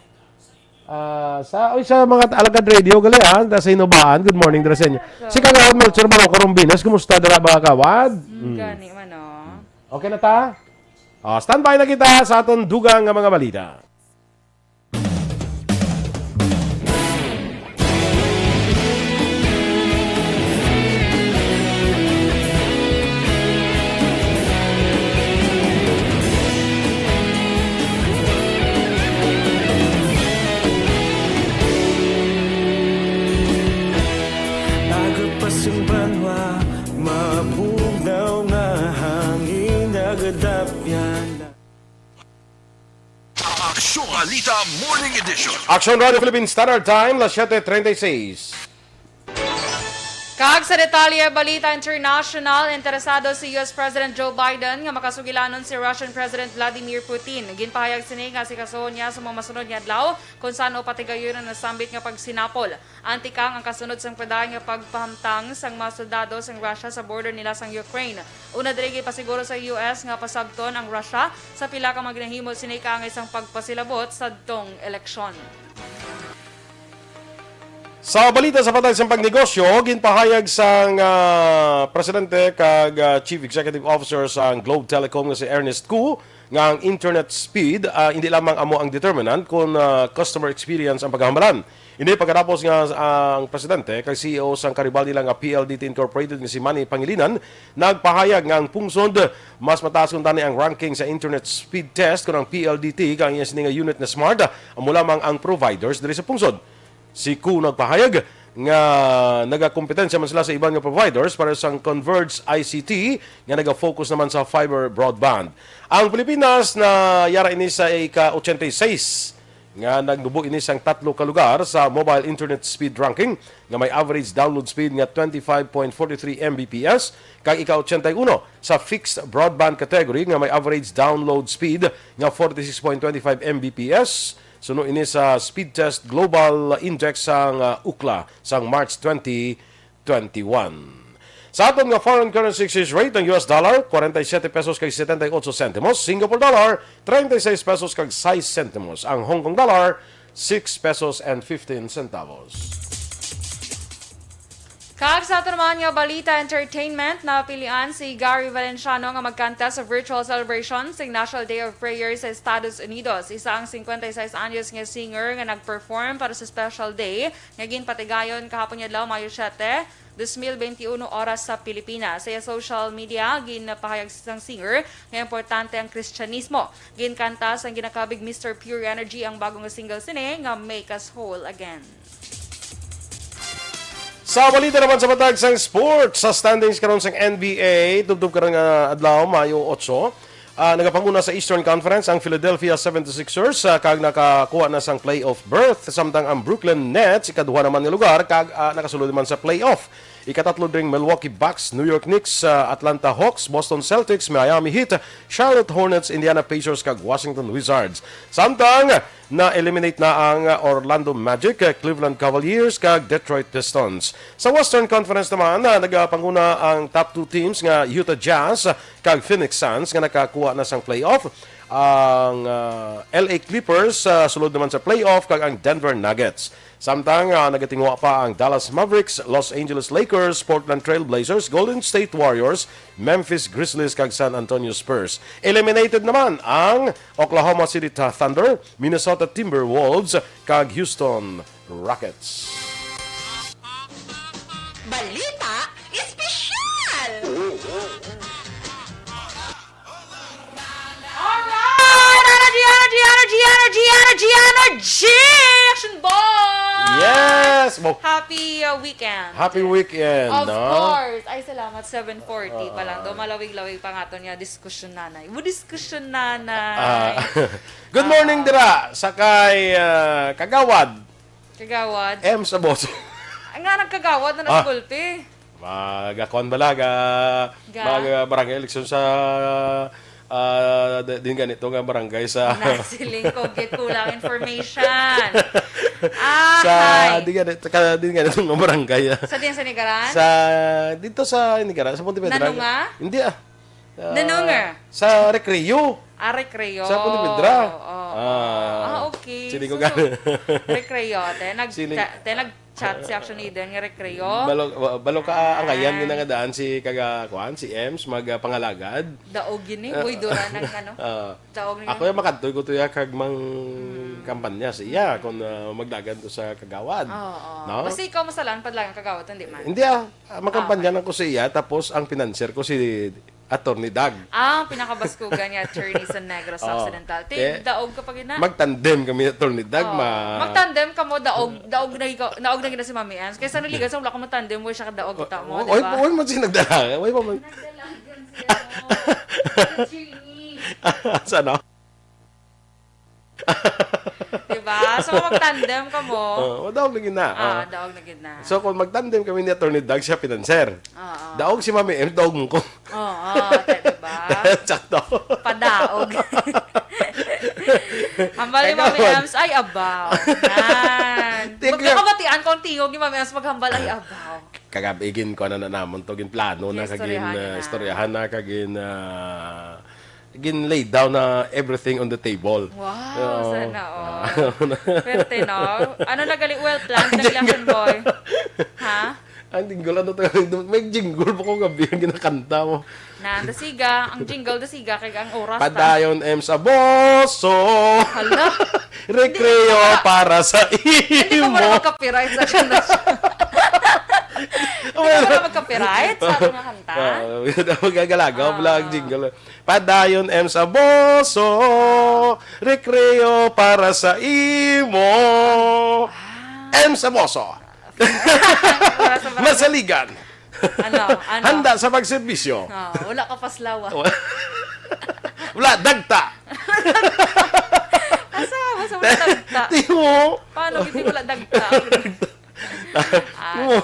ah, sa, oy, sa mga alagad radio, gali, ah, da sa Hinobaan, good morning dira sa inyo. Si Kagawad Melchor Barroco Rombinas, kumusta dira, mga kawad? Mm, Hmm. gani man, oh. Okay na ta? Ah, standby na kita sa aton dugang nga mga balita. Agod pa sing banwa, mabugnaw nga hangin, nagadapyan. Aksyon Balita Morning Edition. Action Radio Philippine Standard Time, las siete treinta y seis. Kag sa detalye, balita international, interesado si U S President Joe Biden nga makasugilanon si Russian President Vladimir Putin. Ginpahayag sini nga asikasuhon niya sa mga masunod nga adlaw kung san-o patigayon ang nasambit nga pagsinapol. Anti kang ang kasunod sang padayon nga pagpahamtang sang mga soldado sang Russia sa border nila sang Ukraine. Una diri, gipasiguro sa U S nga pasabton ang Russia sa pila ka mga ginahimo sini kaangay sang pagpasilabot sadtong eleksyon. Sa balita sa patag sang pagnegosyo, ginpahayag sang, ah, presidente kag, ah, chief executive officer sang Globe Telecom nga si Ernest Cu nga ang internet speed, ah, hindi lamang amo ang determinant kon, ah, customer experience ang pagkahambalan. Ini pagkatapos nga, ah, ang presidente kag C E O sang karibal nila nga P L D T Incorporated nga si Manny Pangilinan nagpahayag nga ang pungsod mas mataas kuntani ang ranking sa internet speed test kon ang P L D T kag ang iya sini nga unit na Smart amo lamang ang providers diri sa pungsod. Si Cu nagpahayag nga nagakompetensya man sila sa iban nga providers para sang Converge I C T nga nagafocus naman sa fiber broadband. Ang Pilipinas na yara ini sa ika-ochenta y seis nga nagnubo ini sang tatlo ka lugar sa mobile internet speed ranking nga may average download speed nga twenty-five point forty-three M B P S kag ika-ochenta y uno sa fixed broadband category nga may average download speed nga forty-six point twenty-five M B P S. Suno ini sa Speedtest Global Index sang, ah, Ookla sang March twenty twenty-one. Sa aton nga foreign currency exchange rate, ang U S dollar, forty-seven pesos kag setenta y ocho sentimos, Singapore dollar, treinta y seis pesos kag sais sentimos, ang Hong Kong dollar, six pesos and fifteen centavos. Kag sa aton naman nga balita, entertainment, napilian si Gary Valenciano nga magkanta sa virtual celebration sa National Day of Prayer sa Estados Unidos. Isa ang cincuenta y seis anyos nga singer nga nag-perform para sa special day nga ginpatigayon kahapon nga adlaw, Mayo siete, dos mil beintiuno, oras sa Pilipinas. Sa iya social media, ginpahayag sang singer nga importante ang Kristyanismo. Ginkanta sang ginakabig Mister Pure Energy ang bago nga single sini nga Make Us Whole Again. Sa balita naman sa matag sang sports, sa standings karon sang N B A, tubtob karon nga adlaw, Mayo otso, ah, nagapanguna sa Eastern Conference ang Philadelphia seventy-sixers, ah, kag nakakuha na sang playoff berth, samtang ang Brooklyn Nets ikaduha naman nga lugar kag, ah, nakasulod naman sa playoff. Ikatatlo dring Milwaukee Bucks, New York Knicks, ah, Atlanta Hawks, Boston Celtics, Miami Heat, Charlotte Hornets, Indiana Pacers kag Washington Wizards. Samtang na-eliminate na ang Orlando Magic, Cleveland Cavaliers, kag Detroit Pistons. Sa Western Conference naman, ah, nagapanguna ang top two teams nga Utah Jazz kag Phoenix Suns nga nakakuha na sang playoff. Ang, ah, L A Clippers, ah, sulod naman sa playoff, kag ang Denver Nuggets. Samtang, ah, nagatinguha pa ang Dallas Mavericks, Los Angeles Lakers, Portland Trail Blazers, Golden State Warriors, Memphis Grizzlies, kag San Antonio Spurs. Eliminated naman ang Oklahoma City Th-, Thunder, Minnesota Timberwolves, kag Houston Rockets. Balita Espesyal! Alright! Energy, energy, energy, energy, energy, energy! Action boy! Yes! Mo- Happy, uh, weekend. Happy weekend, Of no? course. Ay, salamat. Seven forty pa lang. Do, malawig-lawig pa nga to niya. Diskusyon nanay. Wo, diskusyon nanay. Ah, good morning, Ah. dira. Sa kay, ah, Kagawad. Kagawad. M sa boss. Ay, nga nagkagawad na Ah. nasa gulpi. Magakuan bala, ga, Ga? mag, ah, barangay election sa, ah, di-, din ganito nga barangay sa Nasiling ko, get kulang information. Ah, Sa, hi. di ganito, ka, din ganito nga barangay, ah. Sa din sa Nigaran? Sa, dito sa Nigaran, sa Ponte Vedra. Nanunga? Hindi, ah. Ah, Nanunga? sa Recreo. Ah, Recreo. Sa Ponte Vedra. Oo. Ah, Ah, okay. Sini ko So, gani. Recreo, te. Nag-, Sini- te, te, nag-chat si Action Leader nga Recreo. Balo, ba-, balo ka, ang kayan Ah. din nga daan si kaga, kuan, si Ems, mag, ah, pangalagad. Daog yun eh. Ah. Boy Duran ang ano. Ah. Daog niya. Ako yung makadtoy ko to ya kag mang Mm. kampanya siya Mm. kung, ah, magdagan to sa Kagawad. Oo. No? Basta ikaw masalan, padlagan Kagawad, hindi man. Hindi ah. Ah, magkampanya Ah, okay. lang ko sa iya, tapos ang financier ko si Attorney Dag. Ah, ang pinakabaskugan niya, Attorney sa Negros Oo. Occidental. Ti, Eh, daog ka pa gina? magtandem kami, Attorney Dag, Oo. ma- Magtandem ka mo, daog, daog na ikaw, daog na gina si Mami Ans. Kaysa naligan sa wala ka magtandem, wala siya kadaog kita mo, Oo, di oy, ba? oy, man siya nagdala. Oy, pa man. Nagdalagan siya, no? Attorney. Sa ano? Di Ba? So, kung mag-tandem kamo, Oh, daog lagi na. Ah, Ah. daog na gid na. So, kung mag-tandem kami ni Attorney Doug, siya financer. Oo. Daog si Mami M, daog mo ko. Oo, te, di ba? Sakto. Padaog. Hambal ni Mami Ems, ay, abaw. Yan. Tingnan. Magkakabatian kung tingog ni Mami Ems maghambal, ay, abaw. Kagab-i gin kuan na namon to, gin plano na, kag gin, Ginistoryahan na. ah, istoryahan na, kag gin, ah, gin lay down na everything on the table. Wow, Oo. sana all. Ah, Pwerte, no? Ano na gali? Well planned na Ang gali, Action Boy. Ha? Ang jingle, ano to? May jingle pa ko gabi ang ginakanta mo. Na, dasiga. Ang jingle, dasiga. Kay ang oras ta. Padayon, M sa boso. Hala. Recreo Hindi ka para sa Hindi ka imo. muna magka-copyright sa kanta. Hindi ka muna magka-copyright sa aton nga kanta. Ah, magagalagaw pala ang Ah. jingle. Padayon, M sa boso. Recreo para sa imo. Ah. M sa boso. Wala sa barangay. Masaligan. Ano? Ano? Handa sa pagserbisyo. Ah, wala ka paslawa. Wala dagta. Asa? Asa wala dagta? Di mo. Paano gid wala dagta? Ah. Mo.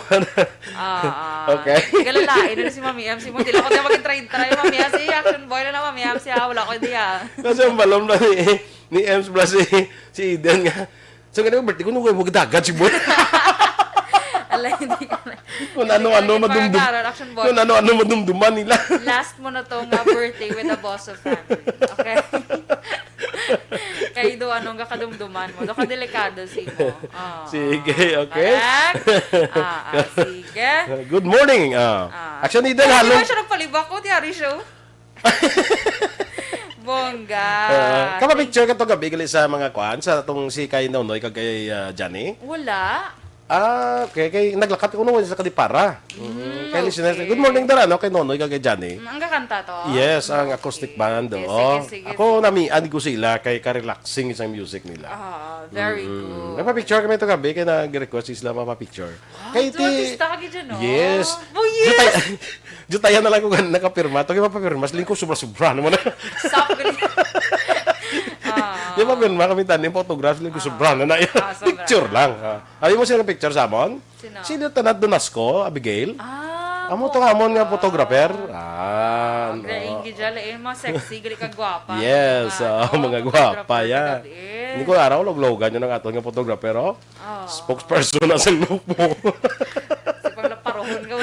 Ah, ah. Okay. Galalain na si Mami M C mo. Dili ko na mag-try-try, Mami M C. Action boy na na, Mami M C, ah. Wala ko diya. Kasi ang balon ba ni, ni Ems plus si, si Eden nga. So, ganun, birthday ko, nung huwag dagat si boy. Alay, hindi ka na. Kung ano-ano Hindi ka madumdum-, nagpapagaral, Action Boy. kung ano-ano madumduman nila. Last mo na to nga birthday with the boss of family. Okay? Kay do, anong kakadumduman mo? Do ka delikado si mo. Oo. Sige, okay. Correct? Ah, ah, sige. Good morning. Ah. Ah. Actually, Hindi dahil halong naman siya nagpalibak ko, Tiari Show. Bongga. Ah, kapa-picture ka to gabi, gali sa mga kwan, sa tong si kay Nonoy kag kay, ah, Johnny? Wala. Ah, okay. Kay naglakat ko nung sa Kadipara. Mm, Mm, kay listeners, okay. Good morning, Dara, no? Kay Nonoy kag kay Johnny. Mm, ang kakanta to? Yes, ang Okay. acoustic band, Sige, oo. sige, sige, Ako, sige. namian ko sila kay ka-relaxing isang music nila. Ah, very Mm. good. Nagpa-picture kami to gabi, kay nag-request sila mapa-picture. Ah, Kay ti-, artista ka gid dyan, no? Yes. Oh, yes! Jutay-, jutayan na lang ko gan-, nakapirma. Ito kayo mapapirma. Siling ko, sobra-sobra naman. Stop, gali. Ah. Yung mapirma kami, tani, yung photograph, siling ko, Ah. sobra na na. Ah, sobra Picture na. lang. Ah. Abi mo sila picture sa amon? Sino? Si Lieutenant Donasco, Abigail. Ah, Amo to nga amon nga photographer. Ah, Ah, no. Grabe, gid dyan, eh, mga sexy, gali ka gwapa. Yes, Mga, ah, oh, mga photographer gwapa, yeah. ka, eh. Hindi ko araw, loglogan yun ang aton nga photographer, oh. Oh. Spokesperson na sa grupo. Sige, pag naparohon ka.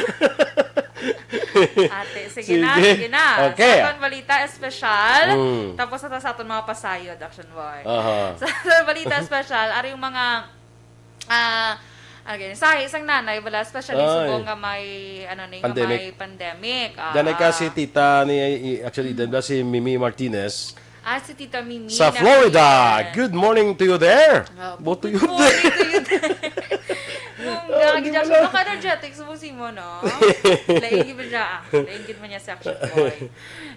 Ate, sige na, Sige. sige na. Okay. Sa aton balita espesyal, Mm. tapos na ta sa aton mga pasayod, Action Boy. Aha. Sa aton balita espesyal, ari yung mga, ah, ano gani, sahi sang nanay, bala, especially Ay. subong nga may, ano, ni, nga Pandemic. may pandemic. Ah, Diyan ay ka ah. si tita ni, i-, actually, Mm. diyan ba si Mimi Martinez? Ah, si Tita Mimi Sa na Florida. Florida. Good morning to you there. Ah, Bo to good you morning there. to you there. Mong Oh, di gagi mo Jackson, na. Baka energetics mo si mo, no? Laing gid man niya, ah. Laing gid man niya si Action Boy.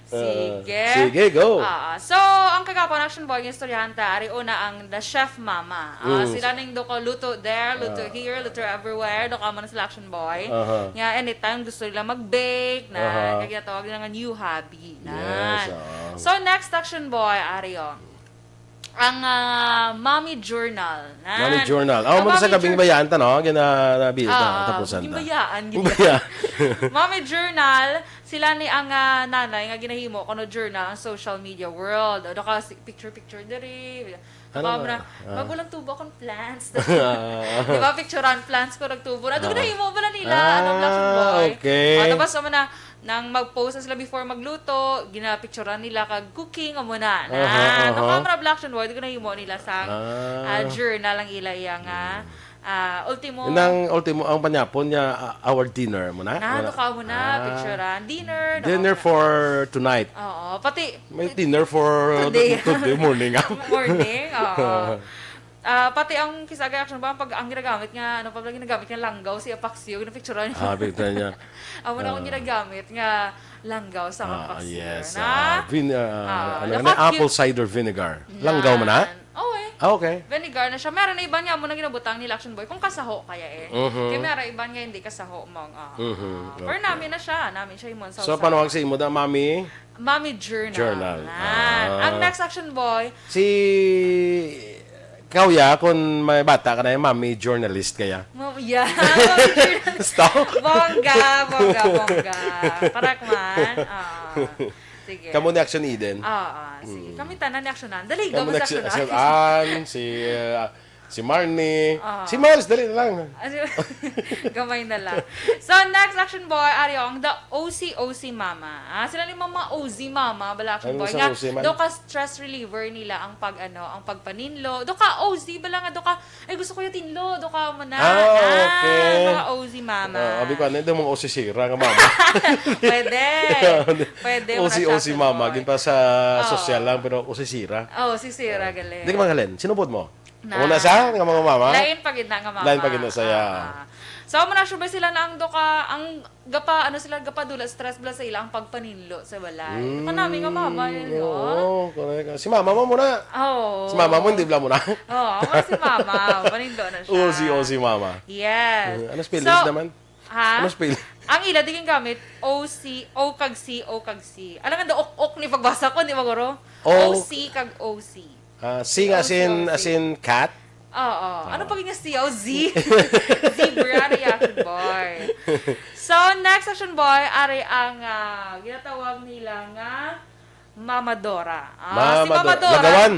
Ah, Sige. sige, go. Ah, so, ang kagapon Action Boy, yung istoryahan ta, ari una ang The Chef Mama. Ah, Mm. sila ning do ko luto there, luto Ah. here, luto everywhere. Do ka man sila Action Boy. Aha. Nga anytime gusto nila mag-bake na, Aha. kaya tawag nila nga new hobby. Yes, Nan. oo. So, next Action Boy, ari, oh. Ang, ah, Mommy Journal. Nan. Mommy Journal. Oh, Ang muna sa Mommy kabing Jour- bayaan ta, no? Gina-, nabi-, Oo, ta-, tapusan ta. Gimbayaan, gid. Gimbayaan. Mommy Journal, sila ni ang, ah, nanay nga ginahimo kuno journal ang social media world. Ano ka, si-, picture-picture diri. Ano Baka mo ba? na, Ah. "Magulang tubo akong plants." Di ba, picturean plants ko, nagtubo na. Ito Ah. ginahimo pala nila, ano, Ah, Black Boy. okay. Ah, tapos, ano na, nang mag-post na sila before magluto, ginapicturean nila kag cooking, amo na. Na, Aha, aha. Nakamra Black Boy, ito ginahimo nila sa, Ah. ah, journal ang ila iya nga, Mm. ah, ultimo. Nang ultimo, ang panyapon niya, ah, our dinner mo na? Na, Wala. to ka mo na, Ah. picturean. Dinner, no? Dinner for tonight. Oo, pati May dinner for Today. today morning, ah. Morning, oo. Ah, pati ang kisagay action ba, pag ang ginagamit nga, ano pa ba ginagamit nga langgaw, si Apaxio, ginapicturan niya. Ah, picture niya. Amo na akong Ah. ginagamit nga langgaw sa Ah, Apaxio, yes, na? ah, vin-, ah, Ah, ano, naka-, apple cider vinegar. Langgaw man na? Yan. Oo, eh. Ah, okay. Vinegar na siya. Meron na iban nga amo na ginabutang nila, Action Boy, kung kasaho kaya, eh. Mhm. Kaya meron iban nga hindi kasaho, mong, ah, Mhm, ah. Pero okay. namin na siya. Namin siya himon sa So, usawa. Paano ang sa imo da, Mami? Mami Journal. Journal. Yan. Ah. Ang next Action Boy. Si, Ikaw, ya, kung may bata ka na, yung mommy journalist kaya? Mo-, yeah, mommy journalist. Stop. Bongga, bongga, bongga. Correct man. Ah, sige. Kamo ni Action Eden. Oo, sige. Mm. Kami tanan ni Actionan. Dali, Kamo gabos ni Action, Actionan. Actionan, si, uh, si Marnie. Ah. Si Miles, dali na lang. Ah, si-, gamay na lang. So, next, Action Boy, ari ang the O C O C Mama. Ah, sila ni Mama O Z Mama, bala, Action Ano Boy. sa Nga, O C man? Daw ka stress reliever nila ang pag, ano, ang pagpaninlo. Do ka O Z bala nga, do ka, "Ay, gusto ko yung tinlo." Do ka mo na. Ah, Ah, okay. Mga O Z Mama. Ah, abi ko, ano, ito mga O C sira nga mama. Pwede. Pwede mo na O C, siya O C mama, tinuod. Gin pa sa Oo. Sosyal lang, pero O C sira. Oo, si Sira, Ah. galing. Di ka magaling. Sinubod mo? Na. Una sa nga mga mama? Lain pa gid na nga mama. Lain pa gid na saya. Ah. So, amo na, sure ba sila na ang do ka, ang gapa, ano sila, gapadula, stress bala sa ila ang pagpaninlo sa balay. Mm, Kanami nga mama, yun, no? Oo, correct. Si mama mo muna. Oo. Si mama mo, hindi bala muna. Oo, ako si mama. Paninlo na siya. O C, O C mama. Yes. Mm, ano spelling So, naman? Ha? Ano spelling? Ang ila, di gingamit, O C, O kag C, O kag C. Alangan daw, ok-ok ni pagbasa ko, di ba, guro? O. O C kag O C. Ah, C nga, O C, as in, O C. As in cat? Oo. Ah. Ano pa gid nga C? O, Z. Zebra, reaction boy. So, next action boy, ari ang, ah, ginatawag nila nga Mama Dora. Ah, si Mama Mama Dora. Dora. Lagawan?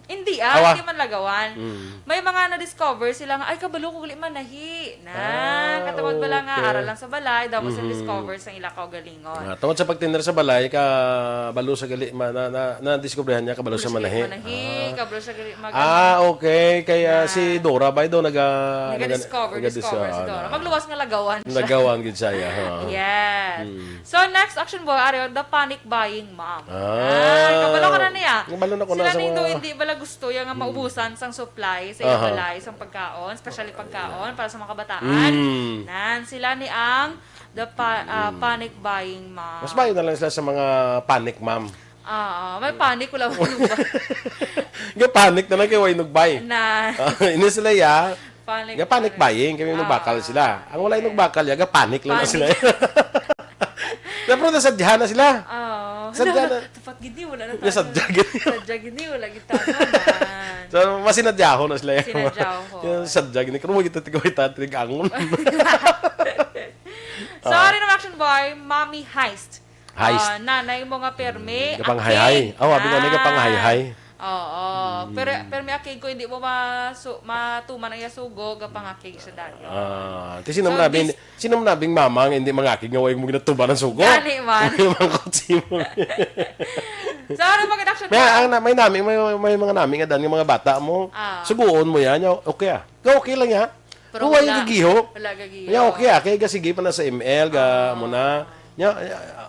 Hindi, ah, Awa. Hindi man lagawan. Mm. May mga na-discover sila nga, "Ay, kabalo ko gali manahi." Na, Ah, katungod bala nga, okay. Ara lang sa balay, damo sa Mhm. discover sa ila kaugalingon. Ah, tungod sa pagtindera sa balay, kabalo sa gali, ma-, na, na, nadiskubrihan niya, kabalo sa Kabalo sa gali manahi. manahi, Ah. kabalo sa gali mag-, Ah, ano. okay. Kaya Na si Dora ba daw naga-, Naga-discover, naga-, discover si ah, Dora. na. Magluwas nga lagawan siya. Lagawan gid siya, ha. Yes. Hmm. So, next action boy, ari, the panic buying mom. Ah. Ah, kabalo ka na niya. Kabalo na ko na Sila sa ning mga daw hindi bala gusto ya nga Hmm. maubusan sang supply sa iyang Aha. balay, sang pagkaon, especially pagkaon para sa mga kabataan. Mm. Nan, sila ni ang the pa-, ah, Mm. panic buying mom. Mas maayo na lang sila sa mga panic mom. Ah, may panic, wala man ba? Nga panic na lang kay way nugbay. Na. Ah, ini sila ya. Panic Nga panic buying. buying, kami Ah. nagbakal sila. Ang wala yung nagbakal ya, nga panic lang na Panic. sila. Na, pero nasadyahan na sila. Oo. Sadya Wala, na. Tapat gid ni, wala na Nga tayo. sadya gid. Sadya gid ni, wala gid tayo, man. So, mas sinadyahon na sila yan. Sinadyahon. Yung sadya gid ni, kung mo kita tigaway ta, tigang-on. So, Ah. ari na, action boy, Mommy Heist. Heist. Ah, nanay mo nga permi, Mm, gapang akig. hayhay. Oh, abi ko, ano, gapang Ah. hayhay? Oo. Mm. Pero, permi akig ko, hindi mo masu-, matuman ang iya sugo, gapang akig siya dayon. Ah, ti sino So, man abi, this Sino man nabing mama nga hindi mangakig nga way mo ginatuban ang sugo? Gani man. Hindi man ko sino. So, ano ba gid action May, mo? ang na-, may nami, may, may mga nami nga dan nga mga bata mo. Ah. Suguon mo yan. Ya, okay ah. Nga okay lang ya. Pero Huwag wala. gagiho. Wala gagiho. Ya, okay ah. Kaya ga sige pa na sa M L, ga Ah. mo na. Ya,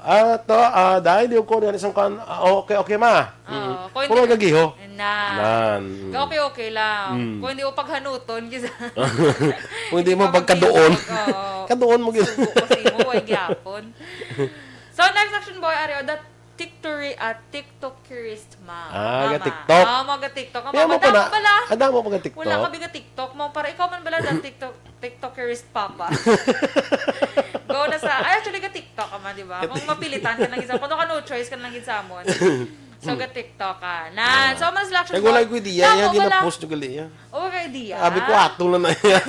ah, to, ah, dahil di ko na isang kan, ah, okay, okay ma. Oo, Mm. kung Pero hindi gagiho. Na. Nan. Ga okay, okay lang. Mm. Kung hindi mo paghanuton, kisa Kung hindi mo Kapag pagkaduon. hindi mo pag-, oo. Kaduon mo gid. Sugo kasi mo, way gyapon. So, next action boy, ari, the TikTok, ah, TikTokerist ma-, Ah, ga mama. TikTok. Ah, mga TikTok. Ang Kaya mga mo pa na, damo bala. Ang damo pa ga TikTok. Wala kami ga TikTok mo. Para ikaw man bala, the TikTok, TikTokerist papa. Go na sa, ay, actually, ga TikTok ka man, di ba? Kung mapilitan ka lang gid sa, kung ka no choice ka lang gid sa amon. So, ga TikTok ka. Na, Ah. so, mas action Kaya wala boy. ko idea, Damo yan, bala. ginapost nyo gali, yan. Oh, kay Dia. Abi ko, ato na na yan.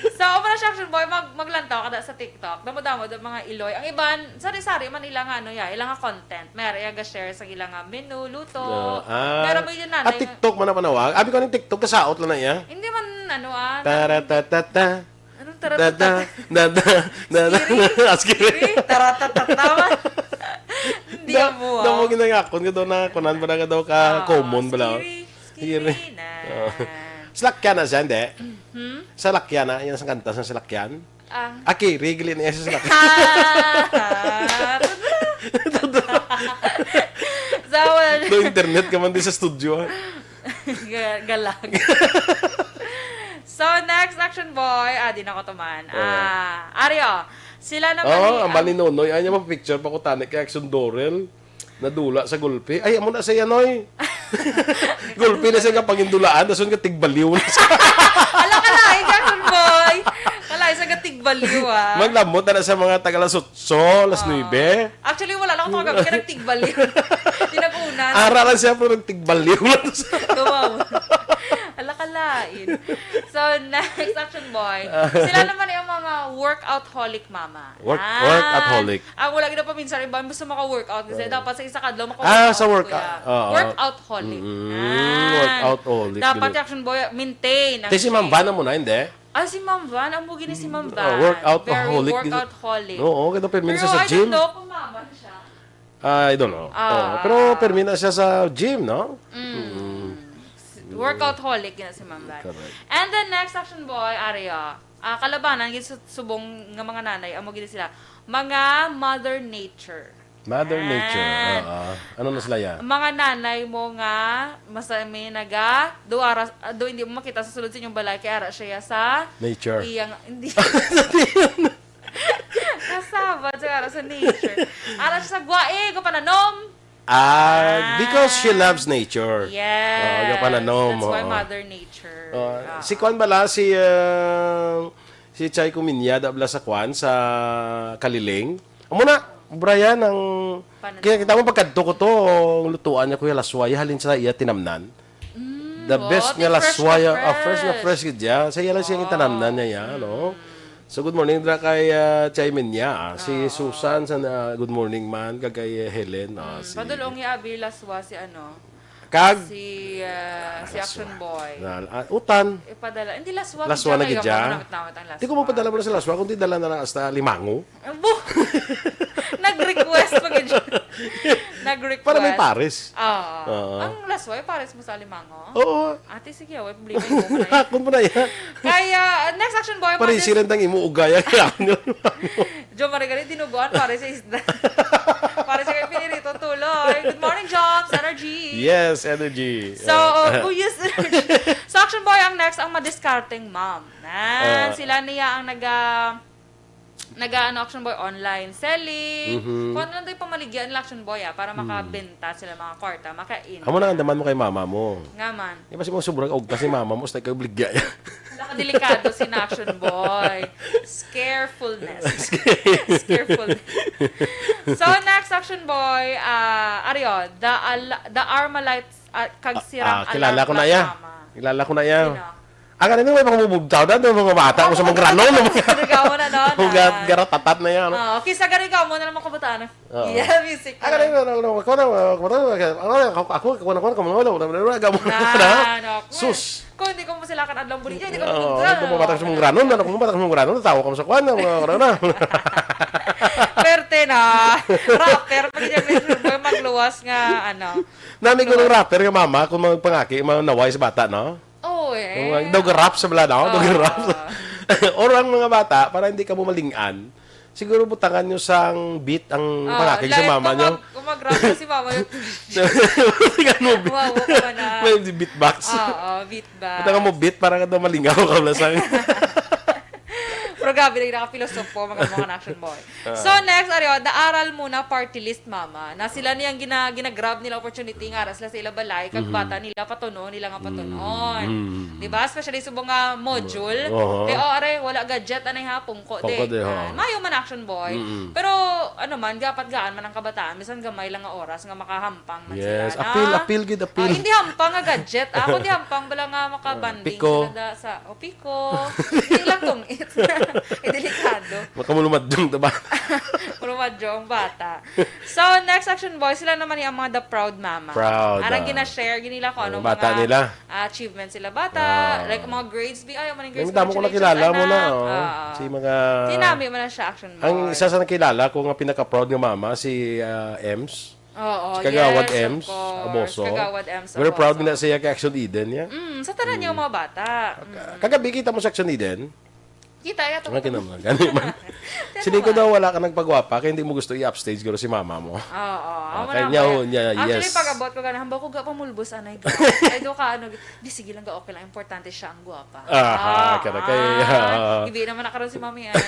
So, amo na siya, action boy, mag-, maglantaw ka da sa TikTok. Damo-damo da mga iloy. Ang iban, sari-sari man ila nga, ano, ya, ila nga content. May ari ga-share sa ila nga menu, luto. Ah, ah. Pero may yun na, Ah, na- TikTok man ang panawag. Abi ko, anong TikTok? Kasaot lang na iya. Hindi man, ano, ah, Tara, ta, ta, ta. Anong tara, Da, ta, ta, da, ta? da, da, da, da. Scary. Ah, scary. Scary. Tara, ta, ta, ta, man. Hindi Da-, mo, da mo ah. ginangakon ka daw na kunan ba na ka daw ka Ah, common ba lang? scary, scary Scary. na. Oh. Salakyan na siya, hindi? Hmm? Salakyan na, yan sa kanta sa salakyan. Ah. Aki, regli na yan sa salakyan. Sa wala Do internet ka man di sa studio, ah. Ga-, galag. So, next action boy. Ah, di na ko tuman. Oo. Ah, Ario, sila naman Oo, ni ang ang bali Nonoy. Ay, niya, picture pa ko tani kay Action Dorel. Nadula sa gulpi. Ay, amo na siya, Noy. Gulpi na siya nga pangindulaan, dason nga tigbaliw na siya. Ala ka na, ay, Jackson boy. Kala, isa ka tigbaliw, ah. Maglamot na na sa mga taga alas otso, alas Ah. nuebe. Actually, wala lang ako kagabi, kaya nagtigbaliw. Di nag-una. Ara lang siya, pero nagtigbaliw lang sa Dumaw. Ala ka lain. So, next, Action Boy. Sila naman yung mga workout holic, mama. Work- Ah. workout holic. Ang wala gid paminsan, iba gusto maka-workout kasi Oo. dapat sa isa ka adlaw maka-workout, Ah, sa workout. kuya. Oo. Workout holic. Mm, Ah. workout holic, Dapat gid. yung Action Boy, maintain ang Kasi si Ma'am shape. Van mo na, hindi? Ah, si Ma'am Van, amo gini si Ma'am Mm, Van. oh, workout Very holic, gid. workout holic. Oo, kita permi na Pero siya sa I gym. don't know kung mama siya. Ah, I don't know. Ah. Oo, pero permi na siya sa gym, no? Mm. Mm. Workout holic gina si Ma'am Van. Correct. And then next, Action Boy, Aria. Ah, kalabanan gid su- subong nga mga nanay, amo gid sila. Mga mother nature. Mother nature. Ah. Oo. Ano na sila ya? Mga nanay mo nga masa may naga do ara ah, do hindi mo makita sa sulod sa inyong balay kay ara siya sa Nature. iyang hindi. Kasabad sa ara sa nature. Ara siya sa gwaig o pananom. Ah, because she Ah. loves nature. Yes. Oo, yung pananom, That's why oo. Mother Nature. Oo. Ah. Si Kwan bala, si, ah, si Chay Kuminya, da bala sa Kwan, sa Kaliling. Amo na, Brian, ang Pananom. kaya kita mo pagkadto ko to, ang lutuan niya, Kuya Laswaya, halin sa iya tinamnan. Mm, The wow, best nga laswa ya, ah, fresh na fresh. fresh gid ya. Sa iya lang siya Wow. itanamnan niya ya, no? Mm. So, good morning dira kay, ah, Chay Menya, ah. Si Oo. Susan, sa, ah, good morning man, kag kay Helen, ah, Mm, si padulong ni Abi Laswa si ano, Kag si, ah, si Laswa. Action Boy. Na, ah, utan. Ipadala. Hindi, Laswa Laswa gid na siya, gid kaya siya. manamit-namit ang Di ko Laswa. mapadala mo na sa Laswa, kundi dala na lang hasta Limango. Abo! Nag-request pa gid siya. Nag-request. Para may pares. Ah, Oo. ang Laswa, yung pares mo sa Limango? Oo. Ate, sige, wala problema, imo na yan. Ako mo na yan. Kaya, next, Action Boy, Pare, Martes. Silang tang imo ugaya. Kaya ano? Jo Marie Galit, dinuguan, pare sa isda. Pare sa kay Pinirito, tuloy. Good morning, Joms. Energy. Yes, energy. So, Uh, oh, yes, energy. So, Action Boy, ang next, ang madiskarteng mom. Nan, Uh, sila niya ang naga, naga, ano, Action Boy, online selling. Mhm. Kung ano lang daw yung pamaligyan nila, Action Boy, ah, para Hmm. makabenta sila mga kwarta, maka-income. Amo na ang daman mo kay mama mo. Nga man. Di ba si mga sobrang ugtas ni mama mo, sa ikaw bligya yan? Nakadelikado si na Action Boy. Scarefulness. Scarefulness. So, next, Action Boy, ah, Ario, the, Al- the Armalites, ah, kag Ah, Sirang ah, kilala Alarm ko na Clock iya. Mama. Kilala ko na iya. Sino? Ang ano, may pangumubugtaw na, itong mga bata ko sa mga granon, no? Sa Garigawan na, no? Mga Na- garatatat na yan. Oo, kisa Garigawan na lang mga kabataan. Oo. Yeah, music Ako na lang. yun, ano, ano, ako na, ako na, ako, ako, ako na, ako na, ako na, ako na, ako na, ako na, ako na, Na, na. no, Sus! Kung hindi ko masilakan adlaw buli, hindi ko Oo, mabugtaw. ano, mga bata sa mga granon, ano, mga bata sa mga granon, natawa ko sa kwan, mga granon. Perte na. Rapper, pag hindi may magluwas nga, ano. Nami ko ng rapper nga mama, kung magpangaki, manaway sa bata, no? Oo, eh. Yung mga dog rap sa bala, no? Dog Oo. rap. Or ang mga bata, para hindi ka mo malingan, siguro butangan nyo sang beat ang Oo, pangakig sa like, mama kung nyo. mag-, kung mag-rap na si mama nyo, Butangan mo beat. Wow, ka man na. May beatbox. Oo, beatbox. Butangan mo beat para ka daw malingaw ka lang sa Pero grabe na nakapilosopo, mga mga action boy. Ah. So, next, Ario, the Aral Muna Party List, mama. Na sila niyang gina, ginagrab nila opportunity nga ara sila sa ila balay, kag Mhm. bata nila patunon, nila nga patunon. Mm, mm, mm. Di ba? Especially subong nga module. Oo. Te, oh, are, wala gadget, anay ha, pungko, Pungko, de. de, oo. Ah, mayo man action boy. Mm, mm. Pero, ano man, gapat gaan man ang kabataan. Bisan gamay lang nga oras nga makahampang man Yes, sila, appeal, na? appeal, gid, appeal. Ah, hindi hampang nga gadget. Ako, hindi hampang bala nga makabanding Ah, piko. sila da sa, o piko. Hindi lang tungit. Eh, delikado. Makamulumadyong, diba? Makamulumadyong bata. So, next action boy, sila naman yung mga the proud mama. Proud, Arang ah. gina-share, ginila ko Ang anong bata mga nila. achievements sila bata. Ah. Like, mga grades, bi-, ay, mga Ay, grades, madamo ko congratulations, nakilala mo na, anak. oh. Ah. Si mga Tinami mo na siya, action boy. Ang isa sa nakilala ko nga pinaka-proud nga mama, si, ah, Ems. Oo, Si Kagawad yes, of Ems course. Aboso. Kagawad Ems Very proud Aboso. na siya kay Action Eden, ya. Mm, sa tanan niya Mm. mga bata. Ka-, Mm. kagabi kita mo sa Action Eden? Kita, ya, Nga kinamang, gani man. Sino Sini ko ba? daw wala ka nagpagwapa, kaya hindi mo gusto i-upstage guro si mama mo. Oo, Ah, amo kay na niya ba? ho, niya, Actually, yes. pag-abot ko, ganahan ba ko ga pamulbos, anay ga? Ay, do ka, ano, di, sige lang ga, okay lang. Importante siya ang gwapa. Aha, Ah, kada kay, ah, ah. Ibi naman na karon si Mami, ah.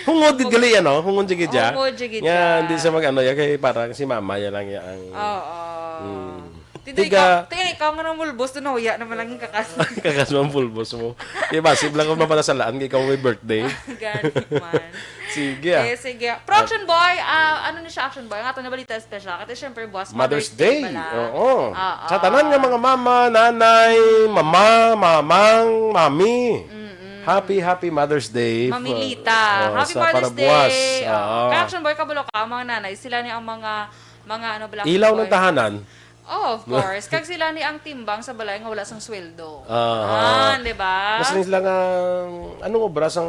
Hungod gid gali, ano? Hungod gid ya. Hungod gid Nga, ya. hindi siya mag-ano, ya, kay parang si mama, ya lang ya ang Oo. Mm. Tindo, Tiga- ikaw, tindo, ikaw nga namulbos, to nahuya naman lang yung kakas. Kakas man pulbos mo. Di ba, simple lang kung mapanasalaan kay ikaw may birthday. Gani man. Sige, ah. Eh, sige. Pero Action Boy, ah, ano ni siya, Action Boy? Ang ato na balita special. Kasi syempre, buwas Mother's Mother's Day Day. pala. Oo. Oo. Sa tanan nga mga mama, nanay, mama, mamang, mami. Mm-mm. Happy, happy Mother's Day. Mamilita. Oh, Happy sa Mother's para buwas. Day. Oo. Oo. Kaya Action Boy, kabalo ka, ang mga nanay, sila ni ang mga, mga ano, black Ilaw ng boy. tahanan. Oh, of course. Kag sila ni ang timbang sa balay nga wala sang sweldo. Aha. Ah, di ba? Mas lang sila nga, anong obra sang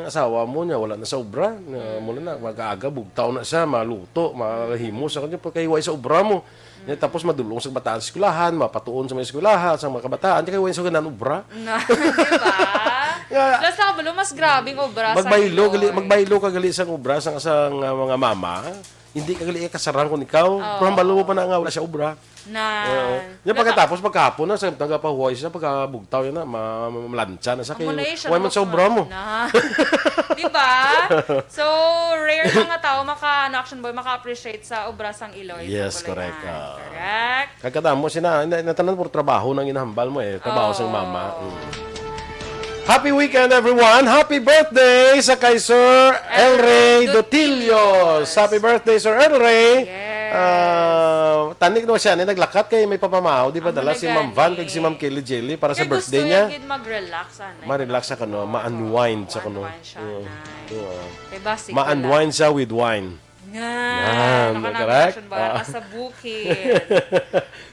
asawa mo niya? Wala na sa obra. Na, Mm. Mula na, mag-aaga, bugtaw na siya, maluto, mahimo sa kanya, pagkahiway sa obra mo. Niya, Mm. tapos madulong sa kabataan sa eskwelahan, mapatuon sa mga eskwelahan, sa mga kabataan, kaya hiway sa ganan obra. Na, di ba? Nga, Plus, nakabalo, mas grabing obra sa magbaylo, gali, iloy. magbaylo ka gali sang obra sang, sang, ah, mga mama. Hindi ka gali kasarang kung ikaw. Oo. Pero hambalo mo pa na nga, wala siya obra. Na, Yan, nasa- pagkatapos, pagkahapon na, sa nagapahuway siya, pagkabugtaw yan na, ma-, ma-, malantsa na siya, Amo kay na eh, siya huwag man naman sa obra mo. na. Di ba? So, rare lang nga tao maka, ano, Action Boy, maka-appreciate sa obra sang iloy. Yes, Pagkulay-an. correct, ah. Correct. Kagkadamo sina, na, natanan puro trabaho nang inahambal mo eh, trabaho sang Oh. mama. Mm. Happy weekend, everyone! Happy birthday sa kay Sir El Rey Dotillos. Dotillos. Happy birthday, Sir El Rey. Yes. Ah, tanik no siya, ni naglakat kay may papamahaw, di ba? Amo Dala na si Ma'am Van gani. kag si Ma'am Kelly Jelly para sa Kay gusto birthday niya niya. gid mag-relax, ano, Ma-relax sa kano, ma-unwind sa kano. Ma-unwind siya, Oo. na. Oo. Kay basig Ma-unwind siya with wine. Nga, Yan, naka-, correct? nag-action ba? Ah. Ka sa bukid.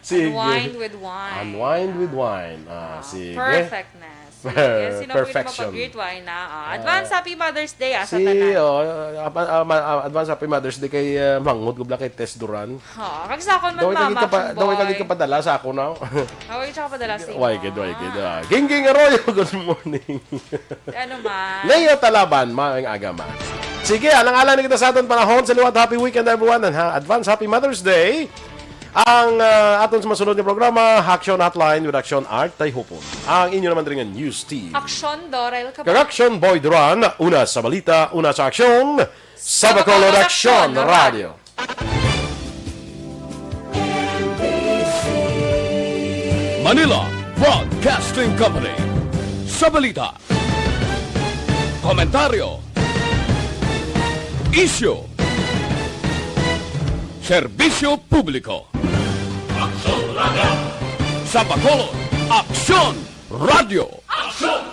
Sige. Unwind with wine. Unwind with wine. Ah, Ah, sige. perfect na. Sige. Sino pwede Perfection. mapag-greet? Why na? Ah, advance Ah. Happy Mother's Day, ah, sa Si, tanan. oh, ah, ah, ma-, ah, advance Happy Mother's Day kay, ah, Mangot Gubla kay Tess Duran. Ha, kag sa akon man, Daway ka mama, gid kapa-, action daway ka gid boy. kapadala sa ako na. Daway siya kapadala sa Why imo. gid, why gid, ah. Gingging Arroyo, good morning. Ano man? Leo Talaban, maayong aga man. Sige, alang-alang na kita sa aton panahon sa liwat. Happy weekend, everyone, and ha, advance Happy Mother's Day. Ang, ah, aton sa masunod nga programa, Action Hotline with Action Art Tayhupon. Ang inyo naman diri nga news team. Action, Dorel Cabal. Kag Action Boy Duran, una sa balita, una sa aksyon, sa Bacolod Action Radio. Manila Broadcasting Company. Sa balita, komentaryo, isyu, serbisyo publiko. Aksyon Radio. Sa Bacolod, Aksyon Radio. Aksyon